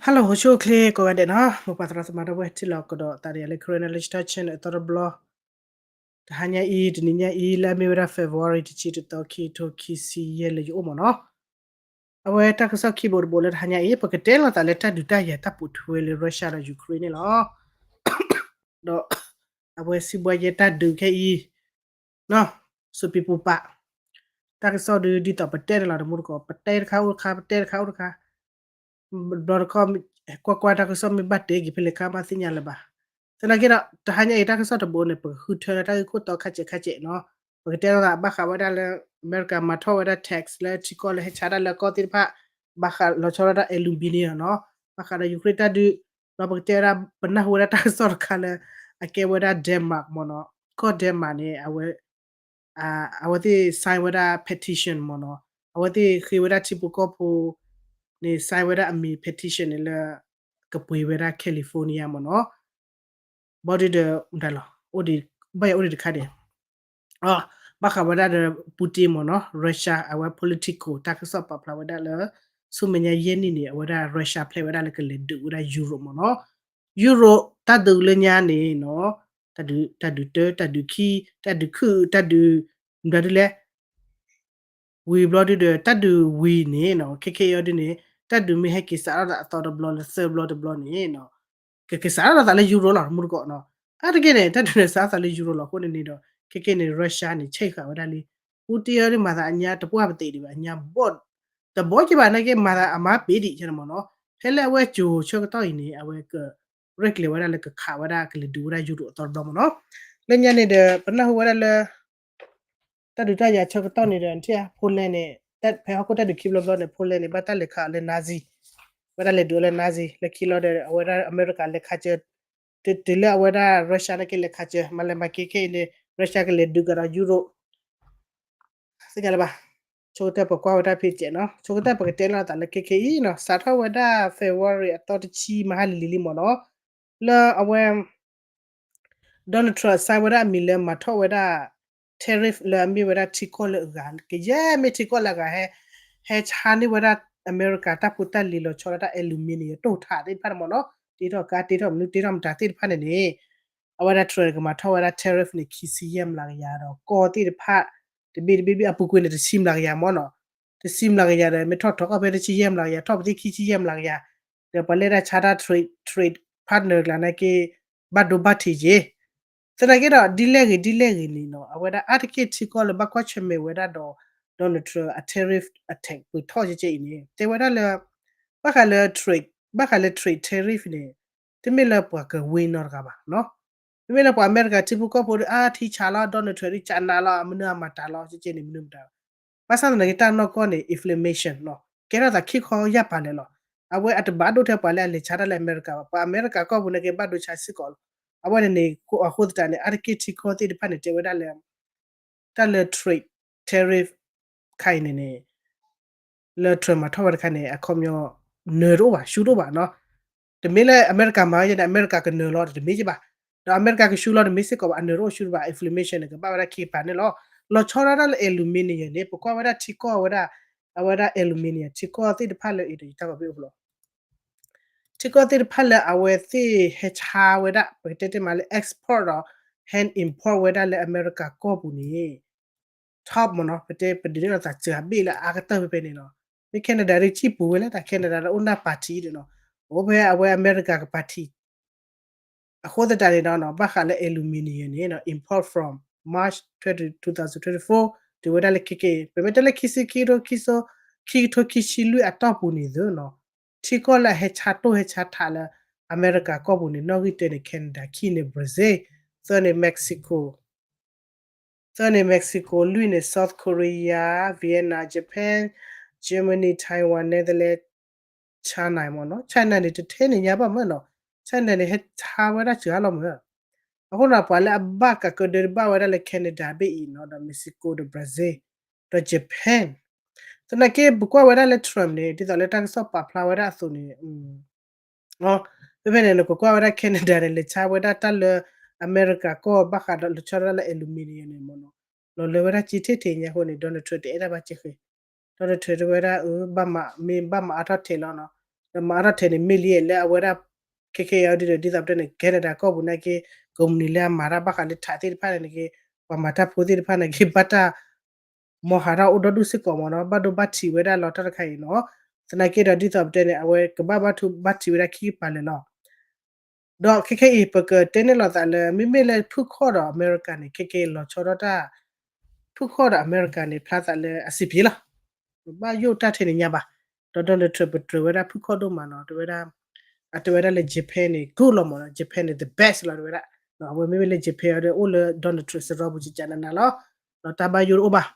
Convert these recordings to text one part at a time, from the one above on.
Hello ဟိၣ်ဆူၣ်အိၣ်ချ့ကိးဂၤဒဲးနီၤ, မိၢ်ပၢ်သရၣ်သမါဒီပုၢ်ဝဲၢ် ထံၣ်လိာ်ကဒီးသးဒီးယၤလၢ Karen Literature Channel အသီတဘျီ, တဟါညါအံၤ တနံၤညါအံၤ လၢအမ့ၢ်ဝဲဒၣ် February တဆံတသီ ခံထိခံဆံယဲၢ်လၢယအိၣ်မ့ၢ်နီၤ. အဝဲတၢ်ကစီၣ်ခံဘိတဘိလၢတဟါညါအံၤ ပကတဲလိာ်သးလၢတၢ်ဒုးတၢ်ယၤတၢ်ပိာ်ထွဲလၢ Russia ဒီး Ukraine န့ၣ်လီၤ. ဒီး အဝဲစံးဘှါယဲတၢ်ဒုးခဲအံၤ စူးပံပူၤပာ်, တၢ်ကစီၣ်ဒုးဒ်သိးပတဲန့ၣ်လီၤ တမူတကိး ပတဲတခါအိၣ်တခါ ပတဲတခါအိၣ်တခါ, ဘျီတခီ ကွၢ်ကွၢ်တၢ်ကစီၣ်မ့ၢ်ဘၣ်တဲက့ၤဖဲလဲၣ်ခါမးသ့ၣ်ညါလၢၤဘၣ်. သနာ်က့ဒီး တဟါညါအံၤတၢ်ကစီၣ်တဘိန့ၣ် ပကဃုထၢလၢတၢ်ဂ့ၢ်ခိၣ်တီခါဆဲးခါဆဲးနီၤ, ပကတဲလိာ်သးဘၣ်ဃးဝဲဒၣ်လၢ အမဲရကၤမၤထီၣ်ဝဲဒၣ် tax လၢထံကီၢ်လၢဟဲဆါတၢ်လၢအကီၢ်သ့ၣ်တဖၣ်, ဘၣ်ဃးလီၤဆီဒၣ်တၢ် aluminium နီၤ, ဘၣ်ဃးဒီး Ukraine တၢ်ဒုး, ဒီးပကတဲဝဲဒၣ် ပနၢ်ဟူဝဲဒၣ်တၢ်ကစီၣ်တခါလၢ အကဲဝဲဒၣ် Denmark မ့ၢ်နီၤ, ကီၢ် Denmark န့ၣ် အဝဲ အဝဲသ့ၣ် sign ဝဲဒၣ် petition မ့ၢ်နီၤ, အဝဲသ့ၣ်ဃ့ဝဲဒၣ်ထံဖိကီၢ်ဖိန့ၣ် sign ဝဲဒၣ်အမံၤ petition န့ၣ်လၢ ကပှ့ၤဝဲဒၣ် California မ့ၢ်နီၤ, ဘီဒုဒီး မတၤလီၤ, ဘၣ်ယၤအိၣ်ဒံးတခါန့ၣ် ဘၣ်ဃးဝဲဒၣ်ဒီး Putin မ့ၢ်နီၤ, Russia အဝဲ Politico တၢ်ကစီၣ်ပာ်ဖျါဝဲဒၣ်လၢ ဆူမဲာ်ညါယဲၢ်နံၣ်န့ၣ် အဝဲဒၣ် Russia ဖျဲးဝဲဒၣ်လၢကလဲၤဒုးဝဲဒၣ် Europe မ့ၢ်နီၤ, Europe တၢ်ဒုးလၢညါန့ၣ်နီၤ, တၢ်ဒုးတၢ်ဒုးတၢ တၢ်ဒုးခံ တၢ်ဒုးခုၣ် တၢ်ဒုး မတၤဒုလဲၣ် ဝံၤဘျီဒုဒီး တၢ်ဒုးဝံၤန့ၣ်နီၤ ခဲခဲအံၤဒုန့ၣ် တၢ်ဒုးမ့ၢ်ဟဲက့ၤစးထီၣ်သးအသီတဘျီလၢသၢဘျီတဘျီန့ၣ်နီၤ ကက့ၤစးထီၣ်သးလၢ Europe လီၤ တမူတကိးနီၤ, အါတက့ၢ်န့ၣ် တၢ်ဒုးန့ၣ်စးထီၣ်သးလၢ Europe လီၤ အဃိန့ၣ်န့ၣ်ဒီး ခဲခဲန့ၣ် Russia န့ၣ် ဆဲးဃာ်ဝဲဒၣ်လံ, Putin အံၤဒုမၤသးအညါတပှၢ်ပသံးဒံးဘၣ် အညါဘီၣ်, တဘီက့ၤဘၣ်နာ်က့ မၤသးအမါပ့ၤဒံးကဲန့ၣ်မ့ၢ်နီၤ, ဖဲလၢအဝဲကၠိၤဆၢကတီၢ်အံၤန့ၣ် အဝဲက ရဲၣ်ကျဲၤဝဲဒၣ်လၢကခးဝဲဒၣ်ကလဲၤဒုးဝဲဒၣ် Europe အသီတဘျီမ့ၢ်နီၤ, လၢညါန့ၣ်ဒီး ပနၢ်ဟူဝဲဒၣ်လၢ တၢ်ဒုးတၢ်ယၤဆၢကတီၢ်န့ၣ်ဒီး နထံၣ်ဧါ Poland န့ၣ် ဖဲဟီၣ်ခိၣ်တၢ်ဒုးခံဘျီဘျီန့ၣ် Poland န့ၣ် ဘၣ်တၢ်လဲၤခးအီၤလၢ Nazi, ဝဲဒၣ်လဲၤဒုးအီၤလၢ Nazi လၢခံလီၤဒီး အဝဲဒၣ်အမဲရကၤလဲၤခးစၢၤ, တုၤလၢအဝဲဒၣ် Russia နာ်က့လဲၤခးစၢၤ မၤလဲၤမၤက့ၤခဲအံၤန့ၣ် Russia ကလဲၤဒုးကဒီး Europe သ့ၣ်ညါလၢၤဘၣ်, ဆိကတၢၢ်ပကွၢ်ဝဲဒၣ်ဖဲကဲးနီၤ, ဆိကတၢၢ်ပကတဲလိာ်သးလၢခဲခဲအံၤနီၤ, စးထီၣ်ဝဲဒၣ် February အသီတဆံမဟါလံၤလံၤလံမ့ၢ်နီၤ, လၢအဝဲ Donald Trump sign ဝဲဒၣ်အမံၤလၢမၤထီၣ်ဝဲဒၣ် tariff လၢအမ့ၢ်ဝဲဒၣ်ထံကီၢ်လၢအဂၤ ကယဲၢ်မ့ၢ်ထံကီၢ်လၢအဂၤ ဟဲ ဟဲဆါန့ၢ်ဝဲဒၣ်အမဲရကၤတၢ်ဖိတၢ်လံၤလီၤဆီဒၣ်တၢ် aluminium တိၢ်ထးသ့ၣ်တဖၣ်န့ၣ်မ့ၢ်နီၤ, တ့ထီၣ်ကါ တ့ထီၣ်မနုၤ တ့ထီၣ်မတၤသ့ၣ်တဖၣ်န့ၣ်န့ၣ် အဝဲဒၣ် Trump ကမၤထီၣ်ဝဲဒၣ် tariff န့ၣ် ခံဆံယဲၢ်မျးကယၤဒီး ကီၢ်သ့ၣ်တဖၣ် တဘ့ၣ်တဘ့ၣ်ဘ့ၣ်အပူၤကွံာ်န့ၣ် တဆံမျးကယၤမ့ၢ်နီၤ, တဆံမျးကယၤဒီး မ့ၢ်ထီၣ်ထီၣ်ကီၢ်ဖဲတဆံယဲၢ်မျးကယၤ ထီၣ်ပသ့ၣ်ခံဆံယဲၢ်မျးကယၤ, ဒီးပှၤလၢဒၣ်ဆါတၢ် trade trade partner ကျါနာ်က့ ဘၣ်ဒိဘၣ်ထံးက့ၤ သနာ်က့ဒီး ဒ်လဲၣ်ဂ့ၤဒ်လဲၣ်ဂ့ၤန့ၣ်နီၤ အဝဲဒၣ်အါတက့ၢ်ထံကီၢ်လၢဘၣ်ကွၢ်ဆၢၣ်မဲာ်ဝဲဒၣ်ဒီး Donald Trump အ tariff အ tax ပှ့ၤထီၣ်ကဲကဲအံၤန့ၣ် တဲဝဲဒၣ်လၢ ဘၣ်ဃးလၢ trade ဘၣ်ဃးလၢ trade tariff န့ၣ် တမ့ၢ်လၢပှၤကဝ့ၤနီတဂၤဘၣ်နီၤ, တမ့ၢ်လၢပှၤအမဲရကၤထံဖိကီၢ်ဖိဒီး အါထံဆးလီၤ Donald Trump ဒ်ကနးလီၤ မနုၤအမၤတၢ်လီၤ ကဲကဲန့ၣ် မနုၤမတၤ ဘၣ်ဆၣ်သနာ်က့တၢ်နီၢ်ကီၢ်န့ၣ် inflation နီၤ ကဲထီၣ်သးခံခီယၢ်ပၤလဲာ်လီၤ, အဝဲအတဘၣ်ဒိထဲပှၤလၢအလဲၤဆါတၢ်လၢအမဲရကၤဘၣ် ပှၤအမဲရကၤကီၢ်ပူၤန့ၣ်က့ဘၣ်ဒိဆါစ့ၢ်ကီးလီၤ, အဝဲန့ၣ်န့ၣ် အဃိသတးန့ၣ် အါတက့ၢ်ထံကီၢ်သ့ၣ်တဖၣ်န့ၣ် တဲဝဲဒၣ်လၢ တၢ်လၢ trade tariff ခါအံၤန့ၣ်န့ၣ် လၢ Trump မၤထီၣ်ဝဲတခါန့ၣ် အခီပညီ နၢၤတအိၣ်ဘၣ် ရှုံးတအိၣ်ဘၣ်နီၤ, တမ့ၢ်လၢအမဲရကၤမၤဝဲန့ၣ် အမဲရကၤကနၢၤလီၤ တမ့ၢ်က့ဘၣ်, ဒီးအမဲရကၤကရှုံးလီၤတမ့ၢ်စ့ၢ်ကီးဘၣ် အနၢၤတအိၣ်ရှုံးတဘၣ် inflation န့ၣ် ကဘၣ်ဝဲဒၣ်ခံကပၤန့ၣ်လီၤ, လီၤဆီဒၣ်တၢ်လၢ aluminium န့ၣ် ပကွၢ်ဝဲဒၣ်ထံကီၢ်ဝဲဒၣ် အဝဲဒၣ် aluminium ထံကီၢ်သ့ၣ်တဖၣ်လၢအံၤဒီးယတၢ်ဂီၤဘ့ၣ်အိၣ်ဖျိ ထံကီၢ်သ့ၣ်တဖၣ်လၢအဝဲသ့ၣ်ဟဲဆါဝဲဒၣ် ပကတဲတ့ၢ်မးလၢ export ဒီး hand import ဝဲဒၣ်လၢအမဲရကၤကီၢ်ပူၤန့ၣ် top မ့ၢ်နီၤ ပတဲပဒုးနဲၣ်လီၤသးစှၤဘ့ၣ်လၢအအါကတၢၢ်ဖဲဖဲန့ၣ်နီၤ, မ့ၢ် Canada ဒ်စံၣ်ပူၤဝဲလၢတၢ် Canada ဒီးအိၣ်နၢ် party ဒီးနီၤ, အိၣ်ဖဲအဝဲအမဲရကၤက party အဃိသတးန့ၣ်ဒီး ဘၣ်ဃးလၢ aluminium န့ၣ် import from March twenty, twenty twenty-four တုၤဝဲဒၣ်လၢခဲက့ ပမ့ၢ်တဲလၢခံဆံခံထိခံဆံ ခံကထိခံဆံလွံၢ်အတီၢ်ပူၤန့ၣ်သ့နီၤ, ထံကီၢ်လၢအဟဲဆါတိၢ်ဟဲဆါထးလၢအမဲရကၤကီၢ်ပူၤန့ၣ် နီၣ်ဂံၢ်တၢန့ၣ် Canada, ခံန့ၣ် Brazil, သၢန့ၣ် Mexico, သၢန့ၣ် Mexico, လွံၢ်န့ၣ် South Korea, Vietnam, Japan, Germany, Taiwan, Netherlands, China မ့ၢ်နီၤ, China န့ၣ် တထဲန့ၣ်ညါဘၣ်မ့ၢ်နီၤ, China န့ၣ် ဟဲဆါဝဲဒၣ်စှၤလီၤမ့ၢ်, အဃိန့ၣ် ပှၤလၢအဘၣ်ကးကဒၢတဘၣ်ဝဲဒၣ်လၢ Canada ဘ့ၣ်အံၤနီၤ, ဒီး Mexico ဒီး Brazil ဒီး Japan, သနာ်က့ ပကွၢ်ဝဲဒၣ်လၢ Trump န့ၣ် ဒ်သိးလၢတၢ်ကစီၣ်ပာ်ဖျါဝဲဒၣ်အသိးန့ၣ် ဖဲဖဲန့ၣ် နကကွၢ်ဝဲဒၣ် Canada န့ၣ် လဲၤဆါဝဲဒၣ်တၢ်လၢ အမဲရကၤကီၢ် ဘၣ်ဃးဒီးလီၤဆီဒၣ်တၢ်လၢ aluminium န့ၣ်မ့ၢ်နီၤ, လီၤလၢဝဲဒၣ်က့ထဲထဲညါအဃိန့ၣ် Donald Trump တအဲၣ်ဒိးဘၣ်က့ဃဲ, Donald Trump တဲဝဲဒၣ် မ့ၢ်ဘၣ်မၤအါထီၣ်ထဲးလီၤနီၤ, မၤအါထီၣ်ထဲန့ၣ် မ့ၢ်လံလၢအဝဲဒၣ် ခဲခဲအံၤဒ်ဒီး ဒ်သိးပတဲန့ၣ် Canada ကီၢ်ပူၤနာ်က့ ကုမ္ပဏီလၢအမၤတၢ်ဘၣ်ဃးလၢထးသ့ၣ်တဖၣ်န့ၣ်က့ ပှၤမၤတၢ်ဖိသ့ၣ်တဖၣ်န့ၣ်က့ ဘၣ်တၢ် မၤဟးထီၣ်အိၣ်ဒီဒူၣ်စ့ၢ်ကီးမ့ၢ်နီၤ ဘၣ်ဒိဘၣ်ထံးဝဲဒၣ်လီၤတၢ်တခါအံၤနီၤ. သနာ်က့ဒီးဒ်သိးပတဲန့ၣ် အဝဲကဘၣ်ဘၣ်ထူဘၣ်ထံးဝဲဒၣ်ခံကပၤလၢာ်လီၤ. ဒီးခဲခဲအံၤ ပကတဲန့ၢ်လိာ်သးလၢ မ့မ့ၢ်လၢဖုၣ်ခီၣ်ဒီးအမဲရကၤန့ၣ် ခဲခဲအံၤလီၤဆီဒၣ်တၢ် ဖုၣ်ခီၣ်ဒီးအမဲရကၤန့ၣ် ဖျါသးလၢအဆံးပျ့ၤလီၤ. ပဘၣ်ယိၣ်တၢ်ထဲန့ၣ်ညါဘၣ်. ဒီး Donald Trump ပတြၢၤဝဲဒၣ်ဖုၣ်ခီၣ်ဒိၣ်မးနီၤ တဲဝဲဒၣ် အတဲဝဲဒၣ်လၢ Japan န့ၣ် good လီၤမ့ၢ်နီၤ Japan န့ၣ် the best လီၤ တဲဝဲဒၣ်. အဝဲမ့မ့ၢ်လၢ Japan အံၤဒီးအိၣ်လၢ Donald Trump စရီပူၤကကနနၤလီၤ. ဒီးတၢ်ဘၣ်ယိၣ်တအိၣ်ဘၣ်.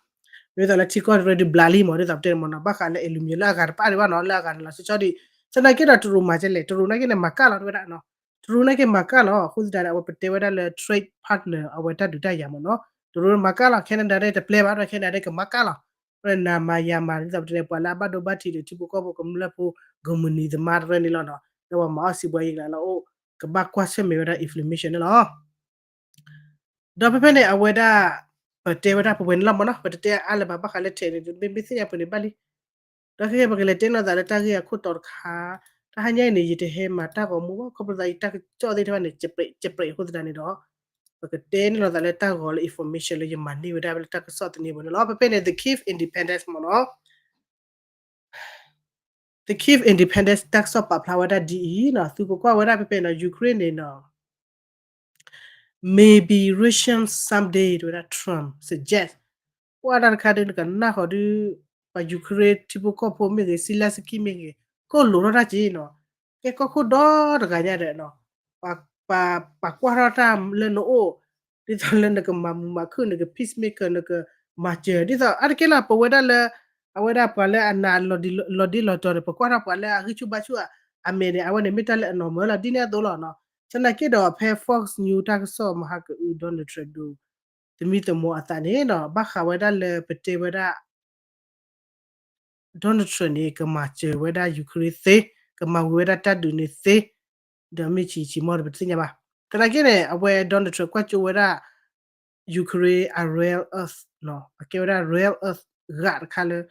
မ့ၢ်သိးလၢထံကီၢ်တရၢဒုးဘျးလံမ့ၢ် ဒ်သိးပတဲန့ၣ်မ့ၢ်နီၤ ဘၣ်ဃးလၢ aluminium လၢအဂၤတပၣ်ဒံးဘၣ်နီၤ လၢအဂၤန့ၣ်လီၤဆီဆီဒံး. သနာ်က့ဒီးတရူးမၤကဲလဲၣ် တရူးနာ်က့န့ၣ် မၤကၢ်လီၤ တဲဝဲဒၣ်. တရူးနာ်က့မၤကၢ်လီၤ အဃိသတးန့ၣ် အဝဲပတဲဝဲဒၣ်လၢ trade partner အဝဲတၢ်ဒုးတၢ်ယၤမ့ၢ်နီၤ တရူးမၤကၢ်လီၤ Canada တပျဲဘၣ်ဒီး Canada ကမၤကၢ်လီၤ. နၤမၤယၤမၤ ဒ်သိးပတဲန့ၣ် ပှၤလၢအဘၣ်ဒိဘၣ်ထံးဒီးထံဖိကီၢ်ဖိကမျၢၢ်ဖိ ကုမ္ပဏီသမါတရၢန့ၣ်လီၤနီၤ လၢပှၤမၤအီၣ်စံးဘှါယံၤကလးလၢအိၣ် ကဘၣ်ကွၢ်ဆၢၣ်မဲာ်ဝဲဒၣ် inflammation န့ၣ်လီၤ. ဒီးဖဲဖဲန့ၣ် အဝဲဒၣ် ပတဲဝဲဒၣ်ပဝဲန့ၣ်လီၤမ့ၢ်နီၤ ပတတဲအါလၢၤဘၣ် ဘၣ်ဃးလၢထဲန့ၣ် မ့မ့ၢ်သ့ၣ်ညါပှဲၤန့ၣ်ဘၣ်လံ. ဒီးခဲကဲပကလဲၤတဲလိာ်သးလၢတၢ်ဂ့ၢ်အခိၣ်တီတခါ, တဟါညါအံၤန့ၣ် ယတဟဲမၤတၢ်ဂီၤမူဘၣ် ခီဖျိသးယတၢ်ကစီၣ်သ့ၣ်တဖၣ်န့ၣ် စဲးပြဲးစဲးပြဲးအဃိသတးန့ၣ်ဒီး ပကတဲန့ၢ်လိာ်သးလၢတၢ်ဂီၤလၢ information လၢယမၤန့ၢ်ဝဲဒၣ်လၢတၢ်ကစီၣ်သန့ပူၤန့ၣ်လီၤ. ဖဲဖဲန့ၣ် the Kyiv independence မ့ၢ်နီၤ the Kyiv independence တၢ်ကစီၣ်ပာ်ဖျါဝဲဒၣ်ဒ်အံၤနီၤ သုကကွၢ်ဝဲဒၣ်ဖဲဖဲနီၤ Ukraine န့ၣ်နီၤ maybe Russian someday တဲဝဲဒၣ် Trump suggest ကွၢ်တၢ်တခါဒုး နကနၣ်ဃီၤဒုး ပှၤ Ukraine ထံဖိကီၢ်ဖိမ့ၢ်ဂ့ၤ Zelenskyy မ့ၢ်ဂ့ၤ ကိၣ်လိာ်ထီၣ်တၢ်က့နီၤ ကဲကီၢ်ခိၣ်ဒီတဂၤညါဒီးနီၤ ပှၤကွၢ်ထီၣ်တၢ်လၢနအိၣ် ဒ်သိးလၢနကမၤမုာ်မၤခုၣ် နက peacemaker နကမၤစၢၤ ဒ်သိးအါတက့ၢ်လီၤ ပဝဲဒၣ်လၢ အဝဲဒၣ်ပှၤလၢအနာ်လီၤဒ့လီၤတီၤန့ၣ် ပကွၢ်ထီၣ်ပှၤလၢအဂံၢ်ဆူၣ်ဘါဆူၣ်အမဲာ်န့ၣ် အဝဲန့ၣ်မ့ၢ်တၢ်လၢအ normal လီၤ ဒ်န့ၣ်အသိးလီၤနီၤ. သနာ်က့ဒီးဖဲ Fox News တၢ်ကစီၣ်မဟါကအု Donald Trump ဒိး သမံသမိးအသးန့ၣ်နီၤ ဘၣ်ဃးဝဲဒၣ်လၢပတဲဝဲဒၣ် Donald Trump န့ၣ် ကမၤစၢၤဝဲဒၣ် Ukraine သ့, ကမၤဝံၤဝဲဒၣ်တၢ်ဒုးန့ၣ်သ့, ဒီးမ့ၢ်ဆံးဆံးမီၢ်ဒီးပတသ့ၣ်ညါဘၣ်. သနာ်က့န့ၣ် အဝဲ Donald Trump ကွၢ်ကၠိဝဲဒၣ် Ukraine အ rare earth နီၤ အကဲဝဲဒၣ် rare earth ဂၤတခါလၢ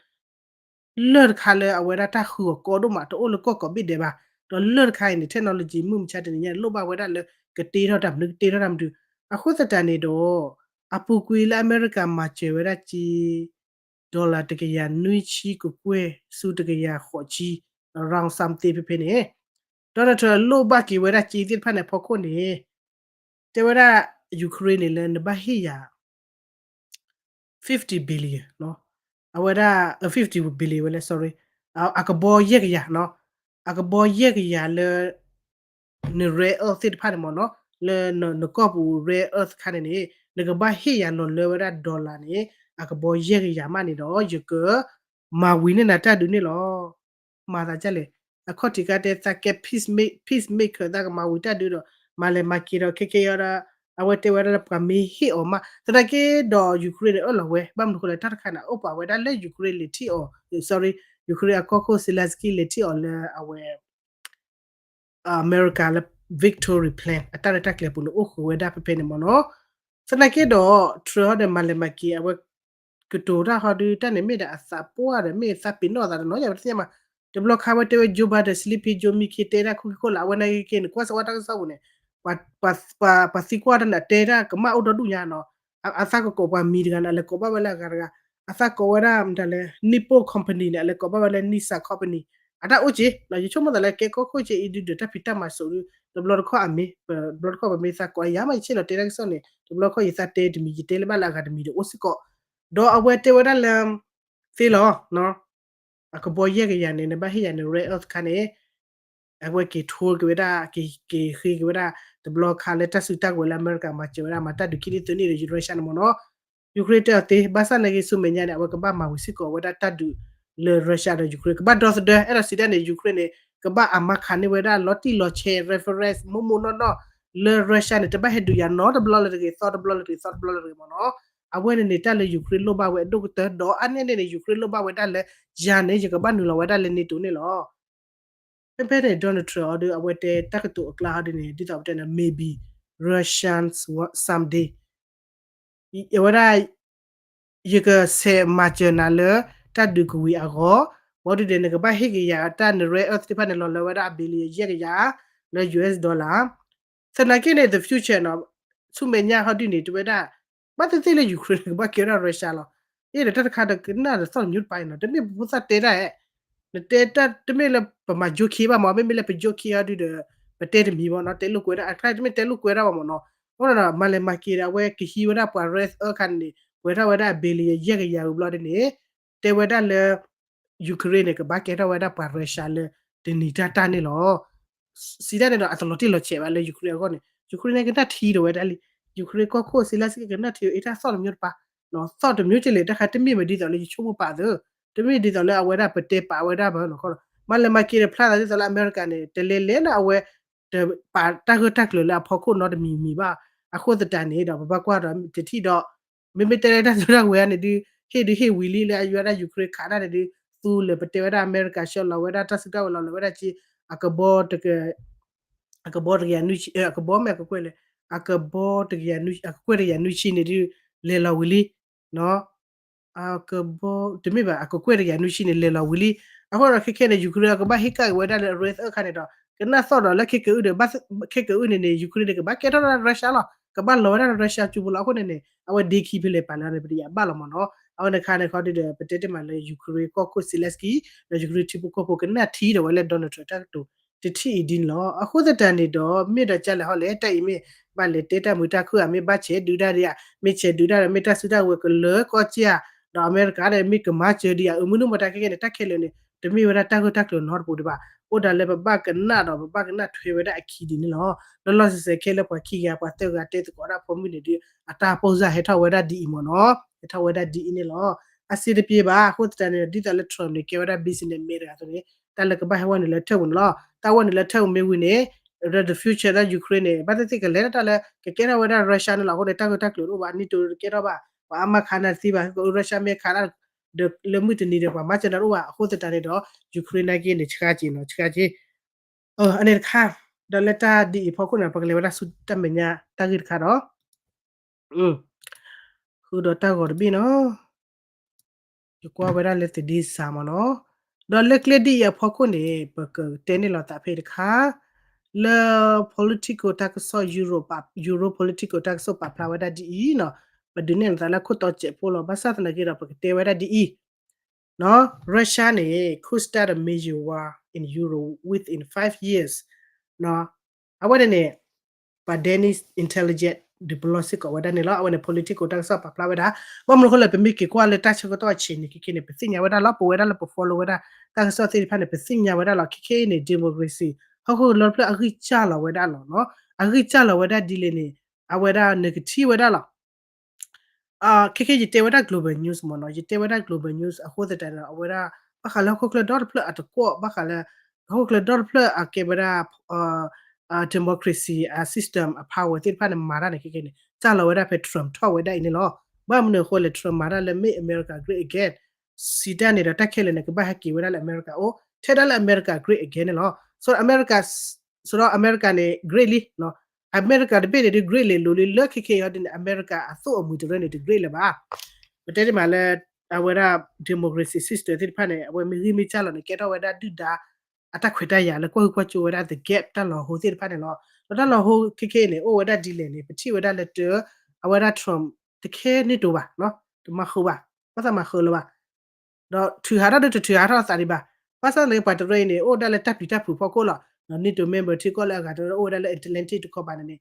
လၢၢ်တခါလၢအဝဲဒၣ်တၢ်ဃုအီၤကီဒိၣ်မး တအိၣ်လၢကီၢ်ကိးဘ့ၣ်ဒဲးဘၣ်. ဒီးလၢၢ်တခါအံၤန့ၣ် technology မုၢ်မဆါတနံၤညါန့ၣ် လိၣ်ဘၣ်ဝဲဒၣ်လၢကတ့ထီၣ်တၢ်မနုၤ ကတ့ထီၣ်တၢ်မနုၤ. အဃိသတးန့ၣ်ဒီး အပူၤကွံာ်လၢအမဲရကၤမၤစၢၤဝဲဒၣ်က့ dollar တကယၤနွံဆံကကွဲၢ်ဆူတကယၤဃိးဆံ around something ဖဲဖဲန့ၣ် Donald Trump လိၣ်ဘၣ်က့ၤဝဲဒၣ်က့သ့ၣ်တဖၣ်န့ၣ် အဖီခိၣ်န့ၣ် တဲဝဲဒၣ် Ukraine န့ၣ်လၢနဘၣ်ဟ့ၣ်ယၤ fifty billion နီၤ အဝဲဒၣ် fifty billion ဝဲလဲၣ် sorry အကဘီယဲၢ်ကယၤနီၤ အကဘီယဲၢ်ကယၤလၢ န rare earth သ့ၣ်တဖၣ်န့ၣ်မ့ၢ်နီၤ လၢနကီၢ်ပူၤ rare earth ခါန့ၣ်န့ၣ် နကဘၣ်ဟ့ၣ်ယၤလီၤလၢဝဲဒၣ် dollar န့ၣ် အကဘီယဲၢ်ကယၤမးန့ၣ်ဒီး ယကမၤဝံၤန့ၢ်နၤတၢ်ဒုးန့ၣ်လီၤ. မၤသးဒ်လဲၣ် အခီၣ်ထံးကါတဲသးကဲ peace make- peacemaker သးကမၤဝံၤတၢ်ဒုးဒီး မၤလဲၤမၤက့ၤဒီးခဲကဲအံၤဒီး အဝဲတဲဝဲဒၣ်လၢပှၤမ့ၢ်ဟ့ၣ်အီၤမး သနာ်က့ဒီး Ukraine န့ၣ် အၢၣ်လီၤဝဲ ဘၣ်မနုၤဃိလဲၣ် တၢ်တခါန့ၣ် အိၣ်ပာ်ဝဲဒၣ်လၢ Ukraine လဲၤထံၣ်အီၤ sorry Ukraine အကီၢ်ခိၣ် Zelenskyy လဲၤထံၣ်အီၤလၢအဝဲ အမဲရကၤလၢ victory plan အတၢ်ရဲၣ်တၢ်ကျဲၤပူၤန့ၣ် အိၣ်ဃုာ်ဝဲဒၣ်ဖဲဖဲန့ၣ်မ့ၢ်နီၤ. သနာ်က့ဒီး Trump ဟီဒီးမၤလဲၤမၤက့ၤ အဝဲကတိၤတၢ်ဟီဒီး တၢ်န့ၣ်မ့ၢ်ဒၣ်အသးပှၢ်ဒီး မ့ၢ်သးပ့ၤနီၣ်အသးတနီၤ ယပသ့ၣ်ညါမး တဘျီခါဝဲတဲဝဲ Joe Biden Sleepy Joe မံခ့တဲဒၣ်ခိၣ်ခံခိၣ်လၢ အဝဲနာ်က့န့ၣ် ကွၢ်စၢၤဝဲတၢ်ကစီၣ်ပူၤန့ၣ် ပှၤသံကွၢ်တၢ်န့ၣ် အတဲဒၣ်ကမၣ်အိၣ်ဒီဒူၣ်ညါနီၤ အသးကကိးပှၤမံၤတဂၤန့ၣ် အလဲၤကိးဘၣ်ဝဲလၢအဂၤတဂၤ အသးကိးဝဲဒၣ်မတၤလဲၣ် Nippo company န့ၣ် အလဲၤကိးဘၣ်ဝဲလၢ Nissan company အတၢ်အိၣ်က့ၤ ယဆိကမိၣ်သးလၢကဲကီၢ်ခိၣ်က့ၤအံၤဒုးဒီးတၢ်ဖံးတၢ်မၤစိးဒုး တဘျီတခီၣ်အမ့ၢ် တဘျီတခီၣ်ပမ့ၢ်သးကိးယၤမး ယဆ့ၣ်နီၤတဲတၢ်ကစီၣ်န့ၣ် တဘျီတခီၣ်ယသးတဲတမံၤ ယတဲလၢဘၣ်လၢအဂၤတမံၤဒီးအိၣ်စ့ၢ်ကီး ဒီးအဝဲတဲဝဲဒၣ်လၢ သ့လီၤ အကဘီယဲၢ်ကယၤန့ၣ် နဘၣ်ဟ့ၣ်ယၤန့ၣ် rare earth ခါန့ၣ် အဝဲက့ၤထိက့ၤဝဲဒၣ် က့ၤ က့ၤဃ့က့ၤဝဲဒၣ် တဘျီခါလၢတၢ်စုတၢ်ကဝဲၤလၢအမဲရကၤမၤစၢၤဝဲဒၣ် မၤတၢ်ဒုးခံနံၣ်သၢနံၣ်ဒီး Russia န့ၣ်မ့ၢ်နီၤ Ukraine တဲအီၤသ့ ဘၣ်ဆၣ်နာ်က့ဆူမဲာ်ညါန့ၣ် အဝဲကဘၣ်မၤဝံၤစ့ၢ်ကီးဝဲဒၣ်တၢ်ဒုးလၢ Russia ဒီး Ukraine ကဘၣ်ဒီသဒၢ အဲၣ်ဒိးစံးဒၣ်န့ၣ် Ukraine န့ၣ် ကဘၣ်အမၤခးန့ၢ်ဝဲဒၣ်လီၤတံၢ်လီၤဆဲး reference မိၢ်မိၢ်နီၢ်နီၢ် လၢ Russia န့ၣ် တဘၣ်ဟဲဒုးယၤနီတဘျီလၢတဂ့ၤ သီတဘျီလၢတဂ့ၤ သီတဘျီလၢတဂ့ၤမ့ၢ်နီၤ အဝဲန့ၣ်န့ၣ် တၢ်လၢ Ukraine လိၣ်ဘၣ်ဝဲအဒိၣ်ကတၢၢ် ဒီးအါန့ၢ်န့ၣ်န့ၣ် Ukraine လိၣ်ဘၣ်ဝဲဒၣ်လၢ ယၤန့ၣ် ယကဘၣ်နုာ်လီၤဝဲဒၣ်လၢ NATO န့ၣ်လီၤ. ဖဲဖဲန့ၣ် Donald Trump အီၤဒီး အဝဲတဲတၢ်ကတိၤအကျါဟီဒ်န့ၣ် ဒ်သိးပတဲန့ၣ် maybe Russians someday အဝဲဒၣ် ယကဆဲးမၤစၢၤနၤလၢတၢ်ဒုးကဝံၤအဂီၢ်, ဘၣ်ဒုးဒီး နကဘၣ်ဟ့ၣ်က့ၤယၤတၢ်န rare earth သ့ၣ်တဖၣ်န့ၣ် လီၤလၢဝဲဒၣ်အ billion ယဲၢ်ကယၤ လၢ US dollar သနာ်က့န့ၣ် the future နီၤ, ဆူမဲာ်ညါဟီဒုန့ၣ် တဝဲဒၣ် ဘၣ်သ့ၣ်သ့ၣ်လၢ Ukraine န့ၣ် ကဘၣ်ကဲထီၣ် Russia လီၤ. အ့ၣ်ဒီးတၢ်တခါဒီးကနၣ်ဒီးသီၣ်တမျိုးတပၤအံၤနီၤ, တမ့ၢ်ပဖိသၣ်တဲတၢ်ဧါ, နတဲတၢ်တမ့ၢ်လၢပမၤယိခံဘၣ်မး, မ့မ့ၢ်လၢပယိခံဟီဒုဒီး ပတဲတမံၤဘၣ်နီၤ, တဲလိာ်ကွဲဒၣ် အကျါတမ့ၢ်တဲလိာ်ကွဲဒၣ်ဘၣ်မးနီၤ. အဃိဒီး မၤလဲၤမၤက့ၤဒီး အဝဲကဟံးဝဲဒၣ်ပှၤ rare earth ခါန့ၣ်န့ၣ် ပှဲၤထီၣ်ဝဲဒၣ် billion ယဲၢ်ကယၤဝံၤဘျီဒ်န့ၣ် တဲဝဲဒၣ်လၢ Ukraine န့ၣ် ကဘၣ်ကဲထီၣ်ဝဲဒၣ်ပှၤ Russia လၢတနံၤတၢ်တၢ်န့ၣ်လီၤ. စံးတၢ်န့ၣ်ဒီး အတလီၤတံၢ်လီၤဆဲးဘၣ်လၢ Ukraine အဂီၢ်န့ၣ်, Ukraine န့ၣ် ကနၣ်ထံဒီးဝဲဒၣ်လံ. Ukraine ကီၢ်ခိၣ် Zelenskyy ကနၣ်ထံအ့ၣ်တၢ်သီၣ်တမျိုးတပၤ, သီၣ်တမျိုးကလဲာ် တၢ်ခါတမ့ၢ်မးဒ်သိးလၢယဆိကမိၣ်ပာ်သ့, တမ့ၢ်ဒ်သိးလၢအဝဲဒၣ်ပတဲပာ်ဝဲဒၣ်ဘၣ်နီၤ. မၤလဲၤမၤက့ၤဒီးဖျါသးဒ်သိးလၢအမဲရကၤန့ၣ် တလဲၤလဲၤနီၤ အဝဲ တပာ်တၢ်ဂၢၢ်တၢ်ကျၢၤလၢအဖီခိၣ်နီတမံၤမံၤဘၣ်. အဃိသတးန့ၣ်ဒီး ပဘၣ်ကွၢ်ဒီးတထံၣ်ဒီး မ့မ့ၢ်တဲလၢတၢ်စုတၢ်ဝဲၤန့ၣ်ဒုး ဟ့ၣ်ဒုးဟ့ၣ်ဝံၤလံ လၢအဝဲဒၣ် Ukraine ခးတၢ်န့ၣ်ဒုး သူလၢပတဲဝဲဒၣ်အမဲရကၤဆှၢလီၤဝဲဒၣ်တၢ်စုတၢ်ဝဲၤလီၤလၢဝဲဒၣ်က့ အကဘီ အကဘီတကယၤနွံဆံ အကဘီမ့ၢ်အကကွဲၢ်လဲၣ်, အကဘီတကယၤနွံ အကကွဲၢ်တကယၤနွံဆံန့ၣ်ဒုး လဲၤလီၤဝံၤလံ အကဘီ တမ့ၢ်ဘၣ် အကကွဲၢ်တကယၤနွံဆံန့ၣ် လဲၤလီၤဝံၤလံ. အဃိဒီးခဲခဲန့ၣ် Ukraine အကဘၣ်ဟ့ၣ်ကၣ်က့ၤဝဲဒၣ်လၢ rare earth ခါန့ၣ်ဒီး ကနၣ်သီၣ်ဒီးလၢခဲကအုၣ်ဒီး ခဲကအုၣ်န့ၣ်န့ၣ် Ukraine န့ၣ် ကဘၣ်ကဲထီၣ်ဒၣ် Russia လီၤ. ကဘၣ်လီၤဝဲဒၣ် Russia ကၠိပူၤလီၤ. အဃိန့ၣ်န့ၣ် အဝဲဒ့ခံဖဲလဲၣ်ပာ်လၢန့ၣ် ပတယၤဘၣ်လီၤမးနီၤ. အဝဲန့ၣ်ခါန့ၣ်ခီဒုဒီး ပတဲတ့ၢ်မးလၢ Ukraine ကီၢ်ခိၣ် Zelenskyy ဒီး Ukraine ထံဖိကီၢ်ဖိကနၣ်ထံဒီးဝဲလၢ Donald Trump တၢ်ကတိၤ တထံၣ်အံၤဒ်န့ၣ်လီၤ. အဃိသတးန့ၣ်ဒီး မ့ၢ်ဒီးကလဲၣ်ဟီလဲၣ် တၢ်အံၤမ့ၢ် ဘၣ်လဲၤတဲတၢ်မုာ်တၢ်ခုၣ်ဧါ, မ့ၢ်ဘၣ်ဆဲးဒုးတၢ်ဒံးဧါ, မ့ၢ်ဆဲးဒုးတၢ်ဒီး မ့ၢ်တၢ်စုတၢ်ဝဲၤကလၢၤကီၢ်ကၠ့ဧါ, ဒီးအမဲရကၤဒီး မ့ၢ်ကမၤစၢၤဒံးဧါ, အမုၢ်နုာ်မတၤခဲခဲန့ၣ် တၢ်ခဲလၢာ်န့ၣ် တမ့ၢ်ဝဲဒၣ်တၢ်ဂၢၢ်တၢ်ကျၢၤနီတပူၤဒံးဘၣ်. အိၣ်ဒၣ်လၢပဘၣ်ကနၣ်ဒီးပဘၣ်ကနၣ်ထွဲဝဲဒၣ်အခံဒ်န့ၣ်လီၤ. လီၤလီၤဆဲးဆဲးခဲလၢာ်ပှၤခံဂၤပှၤသၢဂၤတဲသကိးတၢ်ဖိမုၣ်န့ၣ်ဒုး အတၢ်ပိၢ်စၢ်ဟဲထီၣ်ဝဲဒၣ်ဒ်အံၤမးနီၤ, ဟဲထီၣ်ဝဲဒၣ်ဒ်အံၤန့ၣ်လီၤ. အစ့တပျ့ဘၣ်. အဃိသတးန့ၣ် ဒ်သိးလၢ Trump န့ၣ် ကဲဝဲဒၣ် businessman တဂၤအသိးန့ၣ် တၢ်လၢကဘၣ်ဟဲဝဲနုာ်လၢထၢၣ်ပူၤန့ၣ်လီၤ. တၢ်ဝဲနုာ်လၢထၢၣ်ပူၤမ့ၢ်ဝံၤန့ၣ် ဒီး the future ဒီး Ukraine န့ၣ် ဘၣ်သ့ၣ်သ့ၣ်ကလဲၤတၢ်လၢ ကကဲထီၣ်ဝဲဒၣ် Russia န့ၣ်လီၤ. အဃိန့ၣ် တၢ်ဂၢၢ်တၢ်ကျၢၤတအိၣ်ဘၣ်, NATO တကဲထီၣ်ဘၣ်, ပှၤအါမးခးနၤတသ့ဘၣ်, Russia မ့ၢ်ခးနၤ ဒီးလၢမုၢ်တနံၤဒီး ပှၤမၤစၢၤနၤတအိၣ်ဘၣ်. အဃိသတးန့ၣ်ဒီး Ukraine နာ်က့န့ၣ် ဆှါက့ၤနီၤ, ဆှါက့ၤ အန့ၣ်တခါ, ဒီးလၢတၢ်ဒ်အံၤအဖီခိၣ်န့ၣ် ပကလဲၤဝဲဒၣ်ဆူတၢ်မဲာ်ညါတၢ်ဂ့ၢ်တခါဒီး ဃုာ်ဒီးတၢ်ဂီၤတဘ့ၣ်နီၤ, ယကွၢ်ဝဲဒၣ်လၢသဒ့စးမးနီၤ, ဒီးလၢကျဲဒ်အံၤအဖီခိၣ်န့ၣ် ပကတဲန့ၢ်လီၤသးဖဲတခါ, လၢ political တၢ်ကစီၣ် Europe, Euro political တၢ်ကစီၣ်ပာ်ဖျါဝဲဒၣ်ဒ်အံၤနီၤ, ပဒုးနဲၣ်လီၤသးလၢခိၣ်တီစဲးဖိလီၤ. ဘၣ်ဆၣ်သနာ်က့ဒီး ပကတဲဝဲဒၣ်ဒ်အံၤ Russia န့ၣ် could start a major war in Europe within five years. အဝဲန့ၣ်န့ၣ် ပှၤ Danish intelligence ဒုးပလီၢ်စ့ၢ်ကီးဝဲဒၣ်န့ၣ်လီၤ. အဝဲန့ၣ် political တၢ်ကစီၣ်ပာ်ဖျါဝဲဒၣ်, ဘၣ်မနုၤအဃိလဲၣ် ပမ့ၢ်က့ၤကွၢ်လၢတၢ်ဆၢကတီၢ်အဆဲးန့ၣ် ခဲခဲန့ၣ် ပသ့ၣ်ညါဝဲဒၣ်လီၤ. ပဝဲဒၣ်လၢပ follow ဝဲဒၣ် တၢ်ကစီၣ်သ့ၣ်တဖၣ်န့ၣ် ပသ့ၣ်ညါဝဲဒၣ်လီၤ. ခဲခဲအံၤန့ၣ် democracy ဟီၣ်ခိၣ်ကလီတဖျၢၣ်အဂံၢ်စၢ်လီၤဝဲဒၣ်လီၤ. အဂံၢ်စၢ်လီၤဝဲဒၣ်ဒ်လဲၣ်န့ၣ် အဝဲဒၣ်နကထံၣ်ဝဲဒၣ်လီၤ. ခဲခဲယတဲဝဲဒၣ် global news မ့ၢ်နီၤ, ယတဲဝဲဒၣ် global news အဃိသတးဒီး အဝဲဒၣ် ဘၣ်ဃးလၢဟီၣ်ခိၣ်ချၢဒီတဖျၢၣ်အတကွီၣ်, ဘၣ်ဃးလၢ ဟီၣ်ခိၣ်ချၢဒီတဖျၢၣ်အကဲဝဲဒၣ် democracy system အ power သ့ၣ်တဖၣ်န့ၣ် မၤတၢ်န့ၣ် ခဲခဲန့ၣ် စၢ်လီၤဝဲဒၣ်ဖဲ Trump ထီၣ်ဝဲဒၣ်အံၤန့ၣ်လီၤ. ဘၣ်မနုၤအဃိလဲၣ် Trump မၤတၢ်လၢ Make America Great Again စံးတၢ်န့ၣ်ဒီး တၢ်ခဲလၢာ်န့ၣ် ကဘၣ်ဟဲက့ၤဝဲဒၣ်လၢအမဲရကၤအိၣ် ထဲဒၣ်လၢ America Great Again န့ၣ်လီၤ. ဆိုတော့ America ဆိုတော့ America န့ၣ် great လံ America တဘ့ၣ်န့ၣ်ဒုး great လံ လိၤလံ လၢခဲခဲအံၤဒ်န့ၣ် America အသိၣ်အမှံၤတရၢန့ၣ် တ great လၢၤဘၣ်. ပတဲတ့ၢ်မးလၢ အဝဲဒၣ် democracy system သ့ၣ်တဖၣ်န့ၣ် အဝဲမ့ၢ်ဂံၢ်မ့ၢ်စၢ်လီၤန့ၣ် ကဲထီၣ်ဝဲဒၣ်ဒုၣ်ဒါ အတၢ်ခွဲးတၢ်ယာ်လၢကွၢ်ဟုၣ်ကွၢ်ကၠိဝဲဒၣ် the gap တၢ်လီၤဟိသ့ၣ်တဖၣ်န့ၣ်လီၤ. ဒီးတၢ်လီၤဟိခဲခဲအံၤန့ၣ် အိၣ်ဝဲဒၣ်ဒ်လဲၣ်န့ၣ် ပထံၣ်ဝဲဒၣ်လၢတၢ အဝဲဒၣ် Trump တခဲ NATO ဘၣ်, တမၤဃုာ်ဘၣ်, ဘၣ်သးမၤဃုာ်လၢၤဘၣ်. ဒီးထုးဟးထီၣ်ဒီးတထုးဟးထီၣ်အသးဒံးဘၣ်. ဘၣ်ဆၣ်သနာ်က့ ပှၤတရၢအံၤန့ၣ် အိၣ်ဒၣ်လၢတၢ်ပျံၤတၢ်ဖုးဖီခိၣ်လီၤ. NATO member ထံကီၢ်လၢအဂၤတရၢအိၣ်ဝဲဒၣ်လၢ Atlantic တခီပၤန့ၣ်န့ၣ်